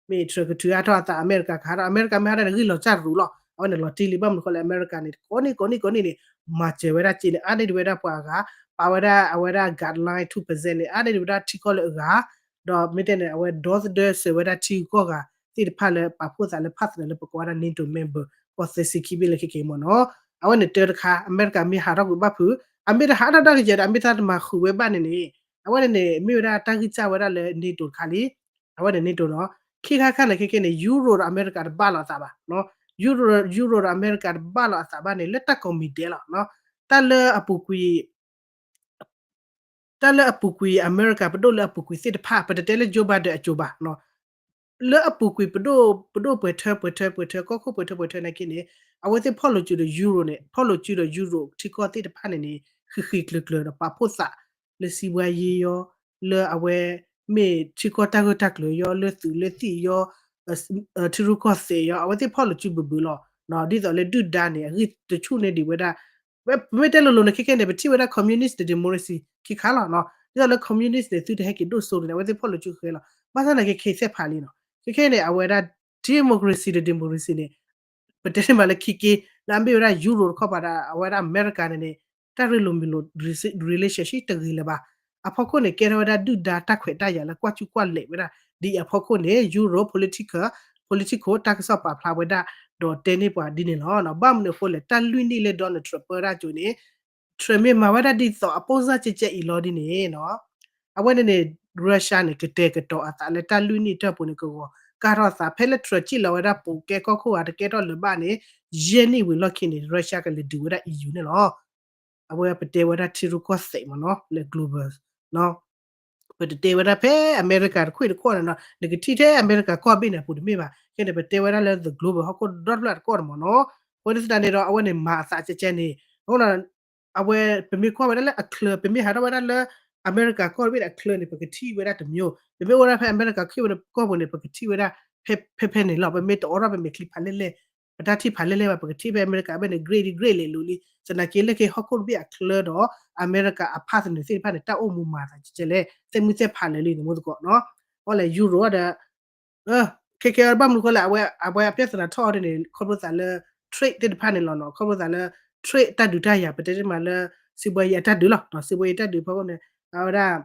မ့ၢ် Trump ကထုးဟးထီၣ်အသး အမဲရကၤကဟးထီၣ် အမဲရကၤမ့ၢ်ဟးထီၣ်န့ၣ် ဂံၢ်လီၤစၢ်ရူၤလီၤ. အဝဲန့ၣ်လီၤတံၢ်လံ ဘၣ်မနုၤဃိလဲၣ် အမဲရကၤန့ၣ် ကိးနံၣ်ကိးနံၣ်ကိးနံၣ်န့ၣ် မၤစၢၤဝဲဒၣ်က့န့ၣ် အါန့ၢ်ဒံးဝဲဒၣ်ပှၤအဂၤ, ပာ်ဝဲဒၣ်အဝဲဒၣ် guideline two percent န့ၣ် အါန့ၢ်ဒံးဝဲဒၣ်ထံကီၢ်လၢအဂၤ ဒီးမ့ၢ်တဲန့ၣ် အဝဲဒီသဒၢစၢၤဝဲဒၣ်ထံဂုၤကီၢ်ဂၤသ့ၣ်တဖၣ်လၢပာ်ဖှိၣ်သးလၢ partner လၢပကိးဝဲဒၣ် NATO member ကီၢ်သၢဆံခံဘ့ၣ်လၢခဲက့ၤမ့ၢ်နီၤ. အဝဲန့ၣ်တၢတခါ အမဲရကၤမ့ၢ်ဟးထီၣ်ကွံာ်ဘၣ်ဖုး, အမ့ၢ်တဟးထီၣ်ဒၣ်ကယဲၢ်ဒီး အမ့ၢ်တၢ်တမၤဃုာ်ဝဲဘၣ်န့ၣ်န့ၣ် အဝဲန့ၣ်န့ၣ် မ့ၢ်ဝဲဒၣ်တၢ်ဂံၢ်စၢ်ဝဲဒၣ်လၢ NATO တခါလံ. အဝဲန့ၣ် NATO နီၤ. ခံခါခါန့ၣ်ခဲက့ၤန့ၣ် Euro ဒီးအမဲရကၤတဘၣ်လိာ်အသးဘၣ်. Euro, Euro ဒီးအမဲရကၤတဘၣ်လိာ်အသးဘၣ်န့ၣ် လၢတၢ်ကိးမံၤဒဲးလီၤ. တၢ်လၢအပူၤကွံာ် တၢ်လၢအပူၤကွံာ် အမဲရကၤပဒိၣ်လၢအပူၤကွံာ်သ့ၣ်တဖၣ် ပတတဲလၢ Joe Biden အစိၤဘၣ်, လၢအပူၤကွံာ်ပဒိၣ် ပဒိၣ်ပှဲၤထၢ ပှဲၤထၢ ပှဲၤထၢ ကီၢ်ခိၣ်ပှဲၤထၢ ပှဲၤထၢ နာ်က့န့ၣ် အဝဲသ့ၣ်ဖီၣ်လိာ်စုဒီး Euro န့ၣ် ဖီၣ်လိာ်စုဒီး Euro ထံကီၢ်သ့ၣ်တဖၣ်န့ၣ်န့ၣ် ဃံးဃံးကျၢၤကျၢၤဒီးပာ်ဖှိၣ်သးလၢစံးဘှါယ့ယီ လၢအဝဲမ့ၢ်ထံကီၢ်တၢ်ဂၢၢ်တၢ်ကျၢၤယီ လၢသုးလၢသံၣ်ယီ ထံရူၢ်ကီၢ်သဲးယီ အဝဲသ့ၣ်ဖီၣ်လိာ်စုဘုးဘုးလီၤ. ဒ်သိးလၢဒုၣ်ဒါန့ၣ် အဂံၢ်တဆူၣ်န့ၢ်ဒံးဝဲဒၣ် ပမ့ၢ်တဲလိၤလိၤန့ၣ် ခဲခဲန့ၣ် ပထံၣ်ဝဲဒၣ် communist ဒီး democracy ခံခါလီၤ. ဒ်သိးလၢ communist န့ၣ် သုတဟဲက့ၤဒိၣ်စိန့ၣ် အဝဲသ့ၣ်ဖီၣ်လိာ်စုဃဲလီၤ. ဘၣ်ဆၣ်သနာ်က့ ခဲခဲသ့ၣ်ဖးလံနီၤ ခဲခဲန့ၣ် အဝဲဒၣ် democracy ဒီး democracy န့ၣ် ပတဲမးလၢခံက့ လၢအမ့ၢ်ဝဲဒၣ် Europe တခီပၤဒီး အဝဲဒၣ်အမဲရကၤန့ၣ်န့ၣ် တၢ်ရ့လိာ်မုာ်လိာ် relationship တဂ့ၤလၢၤဘၣ်. အဖီခိၣ်န့ၣ် ကဲထီၣ်ဝဲဒၣ်ဒုၣ်ဒါတၢ်ခွဲးတၢ်ယာ်လၢကွၢ်ကူၣ်ကွၢ်လဲာ်ဝဲဒၣ် ဒ်အံၤအဖီခိၣ်န့ၣ် Euro political political တၢ်ကစီၣ်ပာ်ဖျါဝဲဒၣ် ဒီးတဲန့ၢ်ပှၤဒ်န့ၣ်လီၤ. ဘၣ်မနုၤအဃိလဲၣ် တၢ်လွံၢ်နံၣ်လၢ Donald Trump ပၢတၢ်ကၠိန့ၣ် Trump မ့ၢ်မၤဝဲဒၣ်ဒ်သိးအပိၢ်စၢ်ကဲကဲအံၤလီၤဒ်န့ၣ်နီၤ အဝဲန့ၣ်န့ၣ် Russia န့ၣ် ကတဲာ်ကတီၤအသးလၢတၢ်လွံၢ်နံၣ်တၢၢ်ပူၤန့ၣ် ကဂီၤကၢ်ထီၣ်သး ဖဲလၢ Trump စံၣ်လီၤဝဲဒၣ် ပူၤကဲကီၢ်ခိၣ်ဂၤတကဲထီၣ်လၢၤဘၣ်န့ၣ် ယဲၢ်နံၣ်ဝံၤလီၢ်ခံန့ၣ် Russia ကလဲၤဒုးဝဲဒၣ် E U န့ၣ်လီၤ. အဝဲပတဲဝဲဒၣ်ထံရူၢ်ကီၢ်သဲးမ့ၢ်နီၤ လၢ global ပတတဲဝဲဒၣ်ဖဲအမဲရကၤတခွ့ၣ်တခီၣ်န့ၣ်နီၤ နကထံၣ်ထဲအမဲရကၤကီၢ်ဘ့ၣ်န့ၣ် အပူၤတမ့ၢ်ဘၣ် ခဲန့ၣ် ပတဲဝဲဒၣ်လၢ the global ဟီၣ်ခိၣ်ဒီတဖျၢၣ်တခီၣ်န့ၣ်မ့ၢ်နီၤ အဃိသတးန့ၣ်ဒီး အဝဲန့ၣ်မၤအသးကဲကဲန့ၣ် အဃိ အဝဲပမ့ၢ်ကွၢ်ဝဲဒၣ်လၢအချၢ ပမ့ၢ်ဟးထီၣ်ဝဲဒၣ်လၢ အမဲရကၤကီၢ်တဘ့ၣ်န့ၣ် အချၢန့ၣ် ပကထံၣ်ဝဲဒၣ်တမျိုး ပမ့ၢ်အိၣ်ဒၣ်ဖဲအမဲရကၤကီၢ်ပူၤန့ၣ် ပကထံၣ်ဝဲဒၣ် ဖဲဖဲန့ၣ်လီၤ. ပမ့ၢ်တအိးထီၣ်ပမဲာ်ချံဖးလဲၢ်လဲၢ် ပတၢ်ထံၣ်ဖးလဲၢ်လဲၢ်ဘၣ် ပကထံၣ်ဖဲအမဲရကၤဘၣ်န့ၣ် great great လဲၤလိၤလံ သနာ်က့လၢက့ဟီၣ်ခိၣ်တဘ့ၣ်အချၢဒီး အမဲရကၤအဖးသနၢၣ်သ့ၣ်တဖၣ်န့ၣ် တၢ်အိၣ်မူမၤသးကဲကဲလဲၣ် သဲမုၢ်သဲဖးလၢာ်လံန့ၣ် မ့ၢ်သကိးနီၤ အီလဲၣ် Euro ဒီး ခဲခဲဘၣ်မနုၤဃိလဲၣ် အဝဲ အဝဲအပြဿနာထီၣ်အီၤဒ်န့ၣ် ခီဖျိသးလၢ trade သ့ၣ်တဖၣ်န့ၣ်လီၤနီၤ ခီဖျိသးလၣ် trade တၢ်ဒုးတၢ်ယၤ ပတဲတ့ၢ်မးလၢ စံးဘှါယ့အတၢ်ဒုးလီၤ စံးဘှါယ့တၢ်ဒုးဖီခိၣ်န့ၣ် အဝဲဒၣ်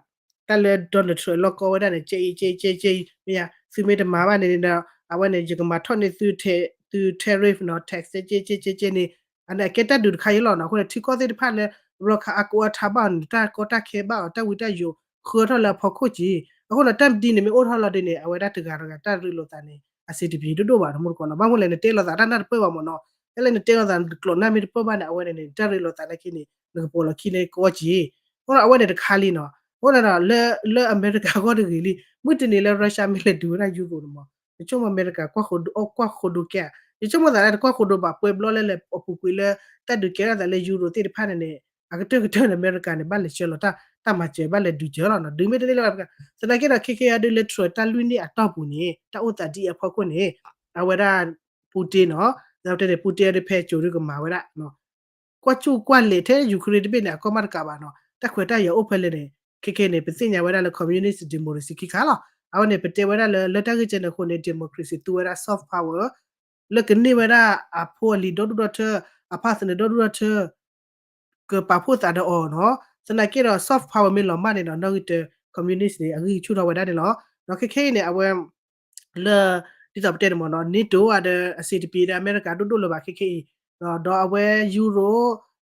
တၢ်လၢ Donald Trump လီၢ်ကီဝဲဒၣ်န့ၣ် ကဲအံၤကဲကဲကဲအံၤ မ့ၢ်ယါ သုမ့ၢ်တမၤဘၣ်န့ၣ်ဒီး အဝဲန့ၣ် ယကမၤထီၣ်န့ၢ်သု သု tariff နီၤ tax ကဲကဲကဲကဲန့ၣ် အန့ၣ်အကဲတၢ်ဒုးတခါအံၤလီၤနီၤ အဃိန့ၣ် ထံကီၢ်သ့ၣ်တဖၣ်လၢ ဘျီခါအကိးအထါဘၣ်အီၤန့ၣ် တၢ်ကီတၢ်ခဲဘၣ်အီၤ တၢ်ဝံတၢ်ယိာ် ဃၢထီၣ်လၢအဖီခိၣ်က့ၤ အဃိန့ၣ် တၢ်ဒ်န့ၣ်မ့ၢ်အိၣ်ထီၣ်လီၤဒ်န့ၣ် အဝဲဒၣ်တဂၤတဂၤတၢ်ရ့လိာ်သးန့ၣ် အဆင်တပြေဒိၣ်ဒိၣ်ဘၣ် တမူတကိးနီၤ ဘၣ်မနုၤလဲၣ် နတဲလိာ်သးတၢ်နၢ်တပၢၢ်ဘၣ်မ့ၢ်နီၤ ဖဲလၢနတဲလိာ်သးကျိာ်နၢ်မ့ၢ်တပၢၢ်ဘၣ်န့ၣ် အဝဲန့ၣ်န့ၣ် တၢ်ရ့လိာ်သးနာ်က့န့ၣ် နကပိာ်လီၤခံန့ၣ်ကီက့ၤ အဃိန့ၣ် အဝဲန့ၣ်တခါလံနီၤ အဃိန့ၣ်ဒီး လၢအမဲရကၤအဂီၢ်တဂ့ၤလံ မုၢ်တနံၤလၢ Russia မ့ၢ်လဲၤဒုးဝဲဒၣ် Euro န့ၣ်မ့ၢ် ယဆိကမိၣ်အမဲရကၤ ကွၢ်ဃိဒိ ကွၢ်ဃိဒိကဲဧါ ယဆိကမိၣ်သးလၢတကွၢ်ဃိဒိဘၣ် ပှဲၤဘျီလၢလဲၤအပူၤကွံာ်လၢ တၢ်ဒုးကဲထီၣ်သးလၢ Euro သ့ၣ်တဖၣ်န့ၣ်န့ၣ် အကတၢၢ်ကတၢၢ်န့ၣ် အမဲရကၤန့ၣ် ဘၣ်လဲၤဆှၢလီၤ တၢ်မၤစၢၤ ဘၣ်လဲၤဒုးစၢၤလီၤနီၤ ဒုးမ့ၢ်တန့ၢ်လၢ သနာ်က့ဒီး ခဲခဲအံၤဒုးလၢ Trump တၢ်လွံၢ်နံၣ်အတီၢ်ပူၤန့ၣ် တၢ်အိၣ်သးဒ်အံၤအဖီခိၣ်န့ၣ် အဝဲဒၣ် Putin နီၤ ဒ်တဲန့ၣ် Putin အဒုးဖဲကၠိၤဒုးကမၤဝဲဒၣ် ကွၢ်ကူၣ်ကွၢ်လဲာ်ထဲ Ukraine တဘ့ၣ်န့ၣ် အကီၢ်မ့ၢ်တကးဘၣ်နီၤ တၢ်ခွဲးတၢ်ယာ်အိၣ်ဖဲလဲၣ်န့ၣ် ခဲခဲန့ၣ် ပသ့ၣ်ညါဝဲဒၣ်လၢ communist democracy ခံခါလီၤ. အဝဲန့ၣ် ပတဲဝဲဒၣ်လၢ လၢတၢ်ဂ့ၢ်ကဲန့ၣ်အဃိန့ၣ် democracy သူဝဲဒၣ် soft power လၢကန့ၢ်ဝဲဒၣ်အဖိအလံၤဒီဒူၣ်ဒီထၢ အဖးသနၢၣ်ဒီဒူၣ်ဒီထၢ ကပာ်ဖှိၣ်သးဒီးအီၤနီၤ သနာ်က့ဒီး soft power မ့ၢ်လီၤမၢ်န့ၣ်ဒီး နီၣ်ဂံၢ်တၢ communist န့ၣ် အဂံၢ်ဆူၣ်ထီၣ်ဝဲဒၣ်န့ၣ်လီၤ. ဒီးခဲခဲအံၤန့ၣ် အဝဲ လၢ ဒ်သိးပတဲန့ၣ်မ့ၢ်နီၤ NATO အဒီးအဆင်တပြေဒီးအမဲရကၤဒိၣ်ဒိၣ်လၢၤဘၣ်ခဲခဲအံၤ ဒီးအဝဲ Euro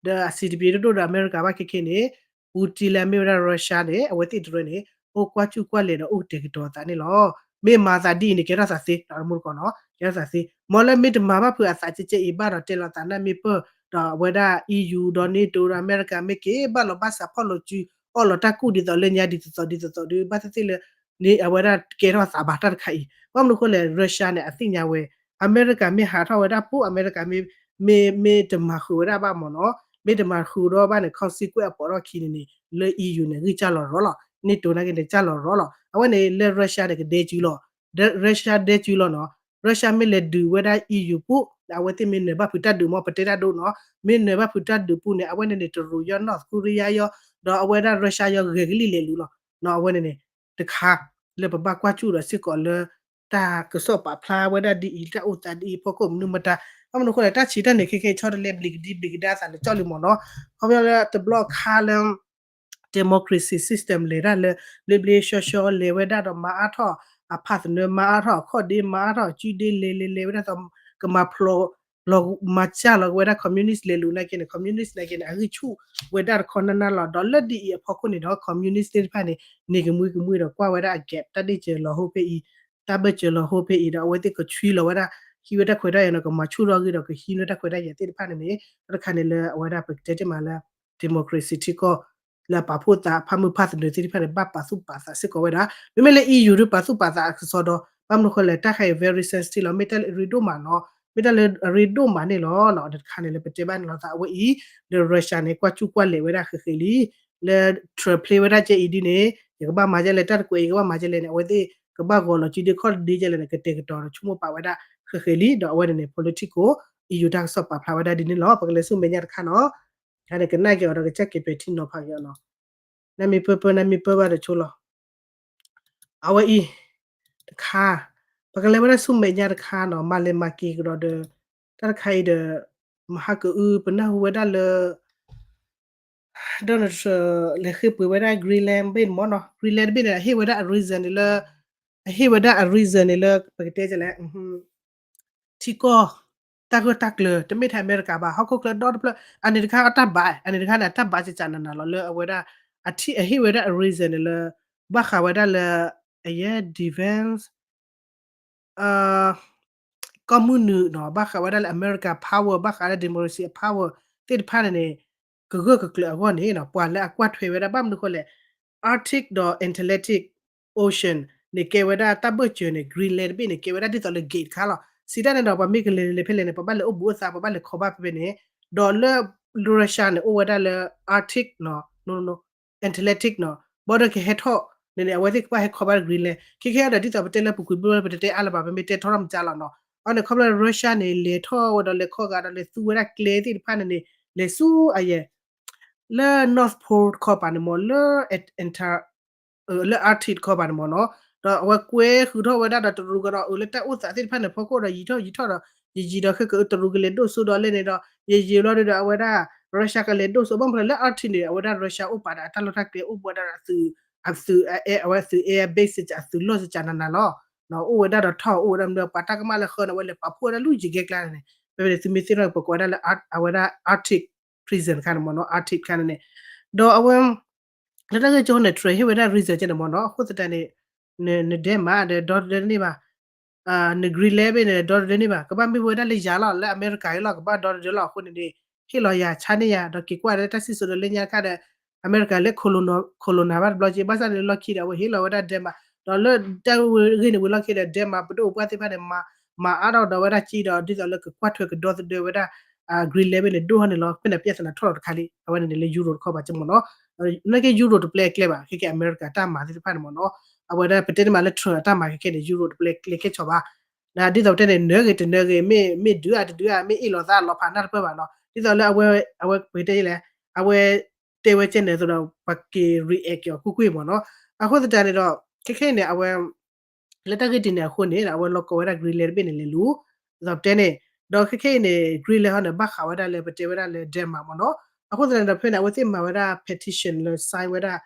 ဒီးအဆင်တပြေဒိၣ်ဒိၣ်ဒီးအမဲရကၤဘၣ်ခဲခဲန့ၣ် Putin လၢအမ့ၢ်ဝဲဒၣ် Russia န့ၣ် အဝဲသ့ၣ်တရၢန့ၣ် အိၣ်ကွၢ်ကူၣ်ကွၢ်လဲာ်ဒီးအိၣ်ကတဲာ်ကတီၤအသးန့ၣ်လီၤ. မ့ၢ်မၤသးဒ်အံၤန့ၣ် ကဲထီၣ်သးသ့ တမူတကိးနီၤ ကဲထီၣ်သးသ့ မ်လၢမ့ၢ်တမၤဘၣ်ဖုးအသးကဲကဲအံၤဘၣ်ဒီးတဲလီၤသးနၢ်မ့ၢ်ပၢၢ် ဒီးအဝဲဒၣ် E U ဒီး NATO ဒီးအမဲရကၤ မ့ၢ်က့ၤဘၣ်လီၤဘၣ်စးဖီၣ်လိာ်စု အီၣ်လီၤတၢ်ကူၣ်ဒ်သိးလၢညါဒ်သိးသိးဒ်သိးသိးဒီး ဘၣ်သ့ၣ်သ့ၣ်လၢ န့ၣ်အဝဲဒၣ်ကဲထီၣ်သးဘၣ်တၢ်တခါအံၤ ဘၣ်မနုၤအဃိလဲၣ် Russia န့ၣ် အသ့ၣ်ညါဝဲ အမဲရကၤမ့ၢ်ဟးထီၣ်ဝဲဒၣ်ပူၤ အမဲရကၤမ့ၢ် မ့ၢ် မ့ၢ်တမၤဃုာ်ဝဲဒၣ်ဘၣ်မ့ၢ်နီၤ မ့ၢ်တမၤဃုာ်ဒီးဘၣ်န့ၣ် consequence အပိာ်ထီၣ်ခံန့ၣ်န့ၣ် လၢ E U န့ၣ် ဂံၢ်စၢ်လီၤရီလီၤ NATO နာ်က့န့ၣ် စၢ်လီၤရီလီၤ အဝဲန့ၣ်လၢ Russia န့ၣ် ကဒဲကုလီၤ Russia ဒဲကုလီၤနီၤ Russia မ့ၢ်လဲၤဒုးဝဲဒၣ် E U ပူၤ အဝဲသ့ၣ်မ့ၢ်နၢၤဘၣ်ဖုးတၢ်ဒုးမ့ၢ် ပတဲတၢ်ဒိနီၤ မ့ၢ်နၢၤဘၣ်ဖုးတၢ်ဒုးပူၤန့ၣ် အဝဲန့ၣ်န့ၣ် တရူးယီၢ် North Korea ယီၢ် ဒီးအဝဲဒၣ် Russia ယီၢ်ဂဲၤကလံၣ်လဲၤလူၤလီၤ နီၤ အဝဲန့ၣ်န့ၣ် တခါ လၢပဘၣ်ကွၢ်စူၣ်ဒီးစ့ၢ်ကီးလၢ တၢ်ကစီၣ်ပာ်ဖျါဝဲဒၣ်ဒ်အံၤ တၢ်အိၣ်သးဒ်အံၤ ဖီခိၣ်မနုၤမတၤ ဘၣ်မနုၤအဃိလဲၣ် တၢ်ဆံးတၢ်န့ၣ် ခဲခဲအံၤဆီတလဲ ဘျံးကဒံဘျံးကဒါသးလၢကၠီၣ်လံမ့ၢ်နီၤ ခီဖျိလၢတဘျီခါလၢ democracy system လဲၤတၢ်လၢ ဘျ့ဘျ့ဆှီဆှီလဲၤဝဲဒၣ်ဒီးမၤအါထီၣ် အဖးသနၢၣ်မၤအါထီၣ် အခီၣ်ဒ့မၤအါထီၣ် အကုဒ့လဲၤလဲၤလဲၤဝဲဒၣ်သိး ကမၤဖျိး လီၤမၤစၢ်လီၤက့ၤဝဲဒၣ် communist လဲၤလူၤနာ်က့န့ၣ် communist နာ်က့န့ၣ် အဂံၢ်ဆူၣ်ဝဲဒၣ်တခီနၢ်နၢ်လီၤ ဒီးလၢဒ်အံၤအဖီခိၣ်န့ၣ်ဒီး communist သ့ၣ်တဖၣ်န့ၣ် န့ၢ်ကမှံကမှံဒီးကွၢ်ဝဲဒၣ်အ gap တၢ်ဒ့ၣ်စၢၤလီၤဟိဖဲအံၤ တၢ်ဘၢၣ်စၢၤလီၤဟိဖဲအံၤဒီး အဝဲသ့ၣ်ကဆွံလီၤဝဲဒၣ် ဟံးဝဲတၢ်ခွဲးတၢ်ယာ်န့ၣ် ကမၤဆူၣ်ထီၣ်ဂံၢ်ဒီးကဟံးန့ၢ်တၢ်ခွဲးတၢ်ယာ်သ့ၣ်တဖၣ်န့ၣ်န့ၣ် တၢ်တခါန့ၣ်လၢအဝဲဒၣ်ပကတဲတ့ၢ်မးလၢ democracy ထံကီၢ် လၢအပာ်ဖှိၣ်သးဖးမုၢ်ဖးသနၢၣ်သ့ၣ်တဖၣ်န့ၣ် ဘၣ်ပာ်သူၣ်ပာ်သးစ့ၢ်ကီးဝဲဒၣ် မ့မ့ၢ်လၢ E U ဒုးပာ်သူၣ်ပာ်သးအကစီဒီး ဘၣ်မနုၤဃိလဲၣ် တၢ်ခါအံၤ very sensitive လီၤ မ့ၢ်တၢ်လၢအရ့ဒိၣ်မးနီၤ မ့ၢ်တၢ်လၢအရ့ဒိၣ်မးန့ၣ်လီၤ. တခါန့ၣ်လၢပတဲဘၣ်န့ၣ်လီၤသး အဝဲအံၤ လၢ Russia န့ၣ် ကွၢ်ကူၣ်ကွၢ်လဲာ်ဝဲဒၣ်ဃဲးဃဲးလံ လၢ Trump ဖျ့ဝဲဒၣ်ကဲအံၤဒ်န့ၣ် ယကဘၣ်မၤဒ်လဲၣ် တၢ်တကွဲးအံၤကဘၣ်မၤဒ်လဲၣ်န့ၣ် အဝဲသ့ၣ်ကဘၣ်ဂီၤလီၤစုဒ့ခီၣ်ဒ့ကဲလဲၣ်န့ၣ် ကတဲာ်ကတီၤဒီးဆိကမိၣ်ပာ်ဝဲဒၣ်ဃဲးဃဲးလံ ဒီးအဝဲန့ၣ်န့ၣ် political အံၤယူၤတၢ်ကစီၣ်ပာ်ဖျါဝဲဒၣ်ဒ်န့ၣ်လီၤ. ပကလဲၤဆူမဲာ်ညါတခါနီၤ တခါန့ၣ်ကနၣ်က့ၤအီၤဒီးကစၢ်က့ၤပဲာ်ထံနီၤဖးက့ၤအီၤနီၤ နမ့ၢ်ပၢပၢနမ့ၢ်ပၢဘၣ်တဆိလီၤ အဝဲအံၤ တခါ ပကလဲၤဝဲဒၣ်ဆူမဲာ်ညါတခါနီၤ မၤလဲၤမၤက့ၤကဒီးဒီး တၢ်တခါအံၤဒီး မဟါကအု ပနၢ်ဟူဝဲဒၣ်လၢ Donald Trump လဲၤဃ့ပှ့ၤဝဲဒၣ် Greenland ဘ့ၣ်န့ၣ်မ့ၢ်နီၤ Greenland တဘ့ၣ်န့ၣ် အဟ့ၣ်ဝဲဒၣ် reason န့ၣ်လၢ အဟ့ၣ်ဝဲဒၣ်အ reason န့ၣ်လၢ ပကတဲလဲၣ် ထံကီၢ် တၢ်ဂၢၢ်တၢ်ကျၢၤ တမ့ၢ်ထဲအမဲရကၤဘၣ် ဟီၣ်ခိၣ်ချၢဒီတဖျၢၣ် အန့ၣ်တခါအတၢ်ဘၣ် အန့ၣ်တခါန့ၣ် အတၢ်ဘၣ်ကကနးနးလီၤလၢအဝဲဒၣ် အထံၣ်အဟ့ၣ်ဝဲဒၣ်အ reason န့ၣ်လၢ ဘၣ်ဃးဝဲဒၣ်လၢ အယဲ defense ကီၢ်မုၢ်နုာ်နီၤ ဘၣ်ဃးဝဲဒၣ်လၢအမဲရကၤ power ဘၣ်ဃးလၢ democracy အ power သ့ၣ်တဖၣ်န့ၣ်န့ၣ် ကဂၢၢ်ကကျၢၤအဂီၢ်န့ၣ်နီၤ ပှၤလၢအကွၢ်ထွဲဝဲဒၣ် ဘၣ်မနုၤဃိလဲၣ် Arctic ဒီး Atlantic Ocean န့ၣ် ကဲဝဲဒၣ်တၢ်ဘၢၣ်စၢၤန့ၣ် Greenland တဘ့ၣ်န့ၣ် ကဲဝဲဒၣ်ဒ်သိးလၢ gate တခါလီၤ. စံးတၢ်န့ၣ်ဒီး ပှၤမ့ၢ်ကလဲၤလဲၤဖဲလဲၣ်န့ၣ် ပဘၣ်လဲၤအိၣ်ဘူးအိၣ်သး ပဘၣ်လဲၤခီဘၣ်ဖဲဖဲန့ၣ် ဒီးလၢ Russia န့ၣ် အိၣ်ဝဲဒၣ်လၢ Arctic နီၤ Atlantic နီၤ border ကဟဲထီၣ်န့ၣ်န့ၣ် အဝဲသ့ၣ်ကဘၣ်ဟဲခီဘၣ် Greenland ခဲခဲဒီး ဒ်သိးပတဲလၢပူၤကွံာ်ဘျီ ပတတဲအါလၢၤဘၣ် ပမ့ၢ်တဲထီထီၣ်မကၢ်လီၤနီၤ အန့ၣ်ခီဖျိလၢ Russia န့ၣ် လဲၤထီၣ်ဝဲဒီးလဲၤခီဂာ်ဒီးလဲၤသူဝဲဒၣ်ကျဲသ့ၣ်တဖၣ်န့ၣ်န့ၣ် လဲၤဆူအယဲၢ် လၢ North Pole တခီပၤန့ၣ်မ့ၢ် လၢ လၢ Arctic တခီပၤန့ၣ်မ့ၢ်နီၤ ဒီးအဝဲကွဲဃုာ်ထီၣ်ဝဲဒၣ်ဒီးတရူးကဒီး အၢ လၢတၢ်အိၣ်သးသ့ၣ်တဖၣ်န့ၣ် ဖီခိၣ်ဒီးယံာ်ထီၣ်ယံာ်ထီၣ်ဒီး ယံာ်ယံာ်ဒီးခဲကတရူးကလဲၤဒိၣ်စိဒီးလဲၣ်န့ၣ်ဒီး ယံာ်ယံာ်လီၤဒီးအဝဲဒၣ် Russia ကလဲၤဒိၣ်စိ ဘၣ်မနုၤလဲၣ် လၢ Arctic န့ၣ် အဝဲဒၣ် Russia အိၣ်ပာ်ဒီးအတၢ်လီၢ်တၢ်ကျဲအိၣ်ဝဲဒၣ်အသုး အသုး အဝဲသုး air base အသုးလီၢ်စကနနၤလီၤ အိၣ်ဝဲဒၣ်ဒီးထီၣ်အိၣ်ဝဲဒၣ်မနုၤ ပှၤတၢ်ကမၣ်လၢဃၢန့ၣ် အဝဲလဲၤပာ်ဖှိၣ်ဝဲဒၣ်လူၢ်ယံၤကဲကျါန့ၣ် ဖဲန့ၣ်သုမ့ၢ်သ့ၣ်နီၣ်ပကိးဝဲဒၣ်လၢ အဝဲဒၣ် Arctic prison တခါန့ၣ်မ့ၢ်နီၤ Arctic တခါန့ၣ်န့ၣ် ဒီးအဝဲ လၢတၢ်ဂ့ၢ်ကီန့ၣ် Trump ဟ့ၣ်ဝဲဒၣ် reason ကဲန့ၣ်မ့ၢ်နီၤ အဃိသတးန့ၣ် နဒဲမးဒီးဒီတဒၢတန့ၢ်ဘၣ် န Greenland ဘ့ၣ်န့ၣ် ဒီတဒၢန့ၢ်ဘၣ် ကဘၣ်မ့ၢ်ဝဲဒၣ်လၢယၤလီၤ လၢအမဲရကၤအံၤလီၤ ကဘၣ်ဒီတဒၢလီၤ အဃိန့ၣ်န့ၣ် ဟ့ၣ်လီၤယၤဆါန့ၢ်ယၤ ဒီးက့ၤကွၢ်လၢတၢ်စံၣ်စိၤဒီးလၢညါတခါဒီး အမဲရကၤလၢ colonize ဘၣ်တဘျီက့ ဘၣ်ဆၣ်န့ၣ်လီၢ်ခံဒီး အဝဲဟ့ၣ်လီၤဝဲဒၣ် Denmark ဒီးလၢတၢ်ဂ့ၢ်န့ၣ်ဝံၤလီၢ်ခံဒီး Denmark ပဒိၣ်ပှၢ်သ့ၣ်တဖၣ်န့ၣ် မၤအါထီၣ်ဒီးဝဲဒၣ်က့ဒီး ဒ်သိးလၢကကွၢ်ထွဲကဒီသဒၢဝဲဒၣ် Greenland ဘ့ၣ်န့ၣ် ဒိၣ်ထီၣ်န့ၣ်လီၤ ဖဲန့ၣ် ပြဿနာ ထီၣ်လီၤတခါလံ အဝဲန့ၣ်န့ၣ်လၢ Europe တခီပၤကမ့ၢ်နီၤ နာ်က့ Europe တပျဲအကျဲဘၣ် ခဲကဲ အမဲရကၤတၢ်မၤသ့ၣ်တဖၣ်န့ၣ်မ့ၢ်နီၤ အဝဲဒၣ်ပတဲန့ၣ်မးလၢ Trump အတၢ်မၤခဲကဲန့ၣ် Europe တပျဲကျဲကဲဆီဘၣ် ဒ်သိးပတဲန့ၣ် နၢဂ့ၤတနၢဂ့ၤ မ့ၢ်ဒုးဧါတဒုးဧါ မ့ၢ်အ့ၣ်လိာ်သးလီၤဖးနၢ်တပၢၢ်ဘၣ်နီၤ ဒ်သိးလၢအဝဲ အဝဲပတဲလဲၣ် အဝဲတဲဝဲကဲန့ၣ်အသိးဒီး ပှၤက့ၤ react က့ၤအီၤကွ့ၢ်ကွ့ၢ်မ့ၢ်နီၤ အဃိသတးန့ၣ်ဒီး ခဲခဲအံၤန့ၣ် အဝဲ လၢတၢ်ဂ့ၢ်ဒ်န့ၣ်အဃိန့ၣ် အဝဲလီၢ်ကီဝဲဒၣ် Greenland တဘ့ၣ်န့ၣ်လဲၤလူၤ ဒ်သိးပတဲန့ၣ် ဒီးခဲခဲအံၤန့ၣ် Greenland ဟီန့ၣ် ဘၣ်ဃးဝဲဒၣ်လၢပတဲဝဲဒၣ်လၢ Denmark မ့ၢ်နီၤ အဃိသတးန့ၣ်ဒီး ဖဲန့ၣ် အဝဲသ့ၣ်မၤဝဲဒၣ် petition လၢ sign ဝဲဒၣ်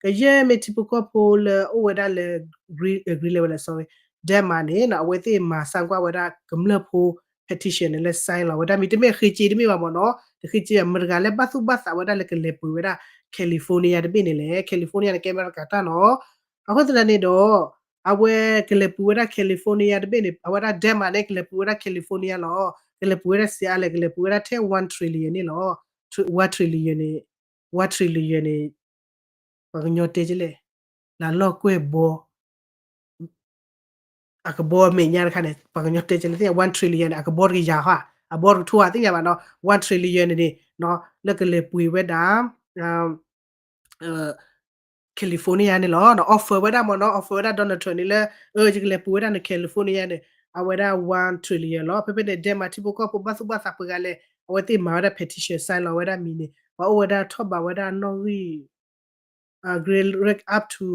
ကယဲၢ်မ့ၢ်ထံဖိကီၢ်ဖိလၢအိၣ်ဝဲဒၣ်လၢ Green ဝဲလဲၣ် sorry Denmark န့ၣ် အဝဲသ့ၣ်မၤ sign ကွၢ်ဝဲဒၣ်ကမျၢၢ်ဖိ petition န့ၣ်လၢ sign လီၤဝဲဒၣ်မံၤ တမ့ၢ်ဃ့က့တမ့ၢ်ဘၣ်မ့ၢ်နီၤ တဃ့က့ဘၣ် မတၤတဂၤလၢဘၣ်သူၣ်ဘၣ်သးဝဲဒၣ်လၢကလဲၤပှ့ၤဝဲဒၣ် California တဘ့ၣ်န့ၣ်လဲၣ် California န့ၣ် ကဲအမဲရကၤတၢ်နီၤ အဃိသတးန့ၣ်ဒီး အဝဲကလဲၤပှ့ၤဝဲဒၣ် California တဘ့ၣ်န့ၣ် အဝဲဒၣ် Denmark န့ၣ် ကလဲၤပှ့ၤဝဲဒၣ် California လီၤ ကလဲၤပှ့ၤဝဲဒၣ်စံးအါလဲၣ် ကလဲၤပှ့ၤဝဲဒၣ်ထဲ one trillion န့ၣ်လီၤ one trillion န့ၣ် one trillion န့ၣ် ပှၤကညီတဲကလဲၣ် လၢလီၢ်ကွဲၢ်ဘီ အကဘီမဲာ်ညါတခါန့ၣ် ပှၤကညီတဲကလဲၣ်သ့ၣ် one trillion န့ၣ် အကဘီတကယၤဟါ အဘီတကထိဧါသ့ၣ်ညါဘၣ်နီၤ one trillion န့ၣ်န့ၣ် လၢကလဲၤပှ့ၤဝဲဒၣ် California န့ၣ်လီၤ offer ဝဲဒၣ်မ့ၢ်နီၤ offer ဝဲဒၣ် Donald Trump န့ၣ်လၢ ယကလဲၤပှ့ၤဝဲဒၣ်န California န့ၣ် အဝဲဒၣ် one trillion လီၤ ဖဲဖဲန့ၣ် Denmark ထံဖိကီၢ်ဖိဘၣ်သူၣ်ဘၣ်သးပှဲၤဂၤလဲၣ် အဝဲသ့ၣ်မၤဝဲဒၣ် petition sign လီၤဝဲဒၣ်မံၤန့ၣ် ပှၤအိၣ်ဝဲဒၣ်ထီၣ်ဘးဝဲဒၣ်နီၣ်ဂံၢ် Greenland up to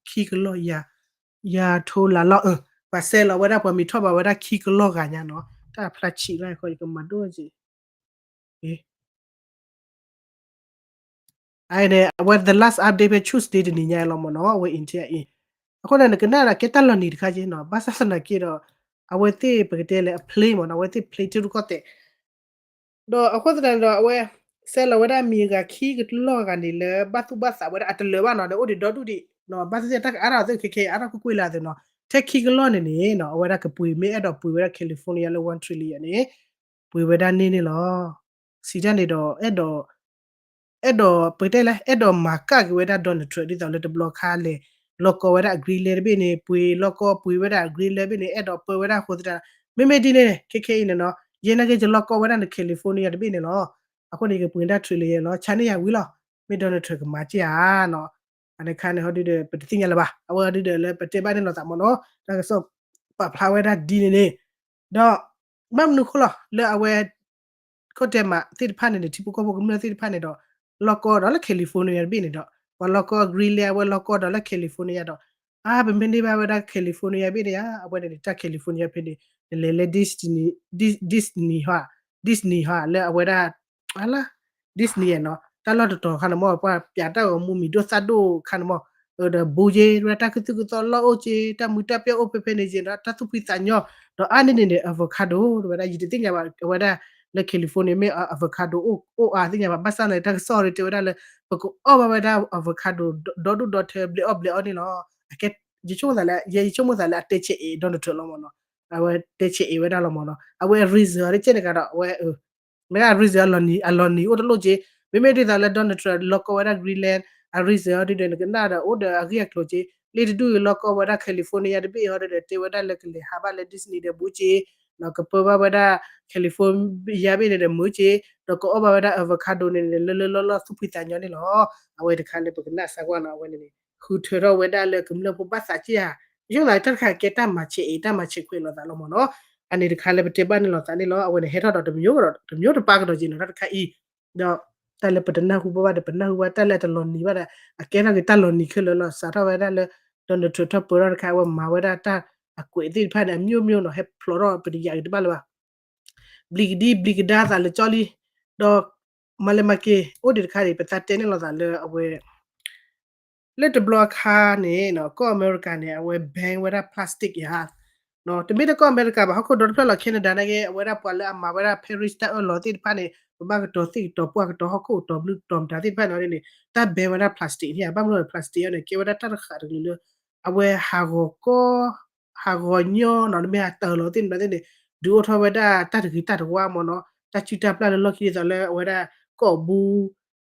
ခံကလီၢ်ယၤ ယၤထိလၢ်လီၤ ပှၤစဲလီၤဝဲဒၣ် ပှၤမံၤထီၣ်ဘးဝဲဒၣ်ခံကလီၢ်ဂၤညါနီၤ တၢ်ဖျါဆံးလၢယကမၤဒိၣ်က့ၤ အန့ၣ် အဝဲ the last update ဖဲ Tuesday တနံၤညါလီၤမ့ၢ်နီၤ အဝဲ India အံၤ အဃိန့ၣ် နကနၣ်ဒီးကဲတၢ်လီၤနံၤတခါက့နီၤ ဘၣ်ဆၣ်သနာ်က့ဒီး အဝဲသ့ၣ်ပကတဲလဲၣ် အ plane မ့ၢ်နီၤ အဝဲသ့ၣ် plane ထံရူၢ်ကီၢ်သဲး ဒီးအဃိသတးန့ၣ်ဒီး အဝဲ စဲလီၤဝဲဒၣ်မံၤအဂၤခံကလီၢ်ဂၤန့ၣ်လၢ ဘၣ်သူၣ်ဘၣ်သးဝဲဒၣ်အတလၢာ်ဘၣ်နီၤ ဒီးအိၣ်ဒံးဒီဒူၣ်ဒံး ဘၣ်သ့ၣ်သ့ၣ်တၢ်ကအါထီၣ်သ့ၣ်ခဲခဲအံၤအါထီၣ်ကွ့ၢ်ကွ့ၢ်လၢအသိးနီၤ ထဲခံကလီၢ်န့ၣ်န့ၣ် အဝဲဒၣ်ကပှ့ၤမ့ၢ်အဲၣ်ဒိးပှ့ၤဝဲဒၣ် California လၢ one trillion န့ၣ် ပှ့ၤဝဲဒၣ်န့ၢ်န့ၣ်လီၤ. စံးတၢ်န့ၣ်ဒီး အဲၣ်ဒိး အဲၣ်ဒိး ပကတဲလဲၣ် အဲၣ်ဒိးမၤကၣ်က့ၤဝဲဒၣ် Donald Trump ဒ်သိးလၢတဘျီခါလဲၣ် လီၢ်ကီဝဲဒၣ်အ Greenland တဘ့ၣ်န့ၣ် ပှ့ၤလီၢ်ကီပှ့ၤဝဲဒၣ်အ Greenland ဘ့ၣ်န့ၣ် အဲၣ်ဒိးပၢဝဲဒၣ်အဃိသတး မ့မ့ၢ်ဒ်န့ၣ် ခဲခဲအံၤန့ၣ်နီၤ ယဲနာ်က့ ယလီၢ်ကီၢ်ဝဲဒၣ်လၢ California တဘ့ၣ်န့ၣ်လီၤ. အဃိန့ၣ် ယကပှ့ၤတၢ် trillion လီၤ, ဆါန့ၢ်ယၤဝံၤလီၤ. မ့ၢ် Donald Trump ကမၤက့ၤဧါနီၤ. အန့ၣ်ခါန့ၣ် ဟီဒုဒီး ပတသ့ၣ်ညါလၢၤဘၣ်. အဝဲဒုဒီးလၢပတဲဘၣ်န့ၣ်လိာ်သးမ့ၢ်နီၤ, တၢ်ကစီၣ်ပာ်ဖျါဝဲဒၣ်ဒ်န့ၣ်န့ၣ်, ဒီး ဘၣ်မနုၤဃိလီၤ လၢအဝဲ ကီၢ်တဲမးသ့ၣ်တဖၣ်န့ၣ်န့ၣ် ထံဖိကီၢ်ဖိကမျၢၢ်သ့ၣ်တဖၣ်န့ၣ်ဒီး လီၢ်ကီၢ်ဒီးလၢ California တဘ့ၣ်န့ၣ်ဒီး ပှၤလီၢ်ကီၢ် Greenland အဝဲလီၢ်ကီၢ်ဒီးလၢ California ဒီး အါ ပမ့ၢ်န့ၢ်ဘၣ်ဝဲဒၣ် California ဘ့ၣ်န့ၣ်ဧါ, အဝဲန့ၣ်န့ၣ် တၢ် California ဖဲန့ၣ် နလဲၤလၢ Disney Disney ဟီ Disney ဟီ လၢအဝဲဒၣ် အလါ Disney နီၤ, တၢ်လီၢ်တတီၤခါန့ၣ်မ့ၢ် ပှၤပျးတၢ်ဂီၤမူမံၤဒိၣ်သၣ်ဒိၣ်ခါန့ၣ်မ့ၢ်, ဒီးဘူးက့ၤ တၢ်ခူသူၣ်ခူသီလီၢ်အိၣ်က့ၤ တၢ်မူၤတၢ်ပျီၢ်အိၣ်ဖဲဖဲန့ၣ်က့ၤဒီး တၢ်သူၣ်ဖှံသးညီ, ဒီးအါန့ၢ်န့ၣ်န့ၣ် avocado တဝဲဒၣ် ယတသ့ၣ်ညါဘၣ် အဝဲဒၣ်လၢ California မ့ၢ် avocado အိၣ်အါသ့ၣ်ညါဘၣ် ဘၣ်ဆၣ်န့ၣ် တၢ်ကစီၣ်ဒ်တဲဝဲဒၣ်လၢ ပကအီၣ်ဘၣ်ဝဲဒၣ် avocado ဒီဒူၣ်ဒီထၢဘျဲးအီၣ်ဘျဲးအီန့ၣ်လီၤ. ယဆိကမိၣ်သးလၢ ယဲယဆိကမိၣ်သးလၢအတဲဆဲးအ့ၣ် Donald Trump လီၤမ့ၢ်နီၤ, အဝဲတဲဆဲးအ့ၣ်ဝဲဒၣ်လီၤမ့ၢ်နီၤ, အဝဲ reason အီၤတကဲန့ၣ်ကဒီး အဝဲ မ့ၢ်ဒၣ် reason အလီၢ်နံၤ အလီၢ်နံၤအိၣ်တလိၣ်က့, မ့မ့ၢ်ဒ်သိးလၢ Donald Trump လီၢ်ကီၢ်ဝဲဒၣ် Greenland အ reason အီၤဒုဒီး နကနၣ်ဒီးအိၣ်ဒီးအဂ့ၢ်အကျိၤက့, လ့တဒူၣ်အံၤလီၢ်ကီၢ်ဝဲဒၣ် California တဘ့ၣ်အံၤဟီဒုဒီး တဲဝဲဒၣ်လၢကလဲၤဟးဘၣ်လၢ Disney ဒီးဘူးက့, ကပၢဘၣ်ဝဲဒၣ် California ဘ့ၣ်န့ၣ်ဒီးမုာ်က့, ဒီးကအီၣ်ဘၣ်ဝဲဒၣ် avocado န့ၣ်န့ၣ် လၢလၢလီၢ်လီၢ်သူၣ်ဖှံသးညီန့ၣ်လီၤ. အဝဲတခါလၢပကနၣ်စၢ်ကွၢ်နီၤ အဝဲန့ၣ်န့ၣ် ဃုထၢထီၣ်ဝဲဒၣ်လၢကမျၢၢ်ဖိဘၣ်သးက့ဧါ, ယဆိကမိၣ်သးတၢ်တခါကဲတၢ်မၤဆဲးအ့ၣ် တၢ်မၤဆဲးခွဲးလိာ်သးလီၤမ့ၢ်နီၤ, အန့ၣ်တခါလၢပတဲဘၣ်န့ၣ်လိာ်သးန့ၣ်လီၤ. အဝဲန့ၣ်ဟဲထီၣ်ဒီးတမံၤ တမံၤတပၢ်ကဒီးက့နီၤ တၢ်တခါအံၤ, ဒီး တၢ်လၢပတနၢ်ဟူဘၣ်ဘၣ်ဒီး ပနၢ်ဟူဘၣ်တၢ်လၢအတလီၤနံၤဘၣ်ဒီး အကဲထီၣ်က့ၤတၢ်လီၤနံၤခဲလၢာ်လီၤ. စးထီၣ်ဝဲဒၣ်လၢ Donald Trump ထီၣ်ပၢထီၣ်တခါ အဝဲမၤဝဲဒၣ်တၢ်အကွဲးသ့ၣ်တဖၣ်န့ၣ် အမျိုးမျိုးနီၤ ဟဲဖျိးထီၣ် ပတယာ်က့ၤတဘၣ်လၢၤဘၣ်. ဘျံးကဒံဘျံးကဒါသးလၢကၠီလံ, ဒီးမၤလဲၤမၤက့ၤ အိၣ်ဒံးတခါန့ၣ် ပသးတဲန့ၣ်လိာ်သးလၢအဝဲ လၢတဘျီအခါန့ၣ် ကီၢ်အမဲရကၤန့ၣ် အဝဲ ban ဝဲဒၣ် plastic ယါ, တမ့ၢ်တၢ်ကီၢ်အမဲရကၤဘၣ် ဟီၣ်ခိၣ်ဒီတဖျၢၣ်လီၤ Canada နာ်က့ အဝဲဒၣ်ပှၤလၢအမၤဝဲဒၣ် Paris တၢ်အၢၣ်လီၤသ့ၣ်တဖၣ်န့ၣ် ပဘၣ်ကတီၤသ့ၣ်ကတီၤပှၢ် ကတီၤဟီၣ်ခိၣ်ကတီၤဘျုးကတီၤမတၤသ့ၣ်တဖၣ်န့ၣ်န့ၣ် တၢ် ban ဝဲဒၣ် plastic န့ၣ် ဘၣ်မနုၤ plastic အံၤန့ၣ် ကဲဝဲဒၣ်တၢ်တဃာ်တကလုာ်လၢ အဝဲဟးဂီၤကီ ဟးဂီၤညီနီၤ နမ့ၢ်ဟးတၢ်လီၤသ့ၣ်တဖၣ်န့ၣ် ဒုးအိၣ်ထီၣ်ဝဲဒၣ်တၢ်တဂ့ၤတၢ်တဝါမ့ၢ်နီၤ တၢ်စုၣ်တၢ်ပျၢ်လၢလီၢ်ခံဒ်သိးလၢအဝဲဒၣ် ကိာ်ဘူ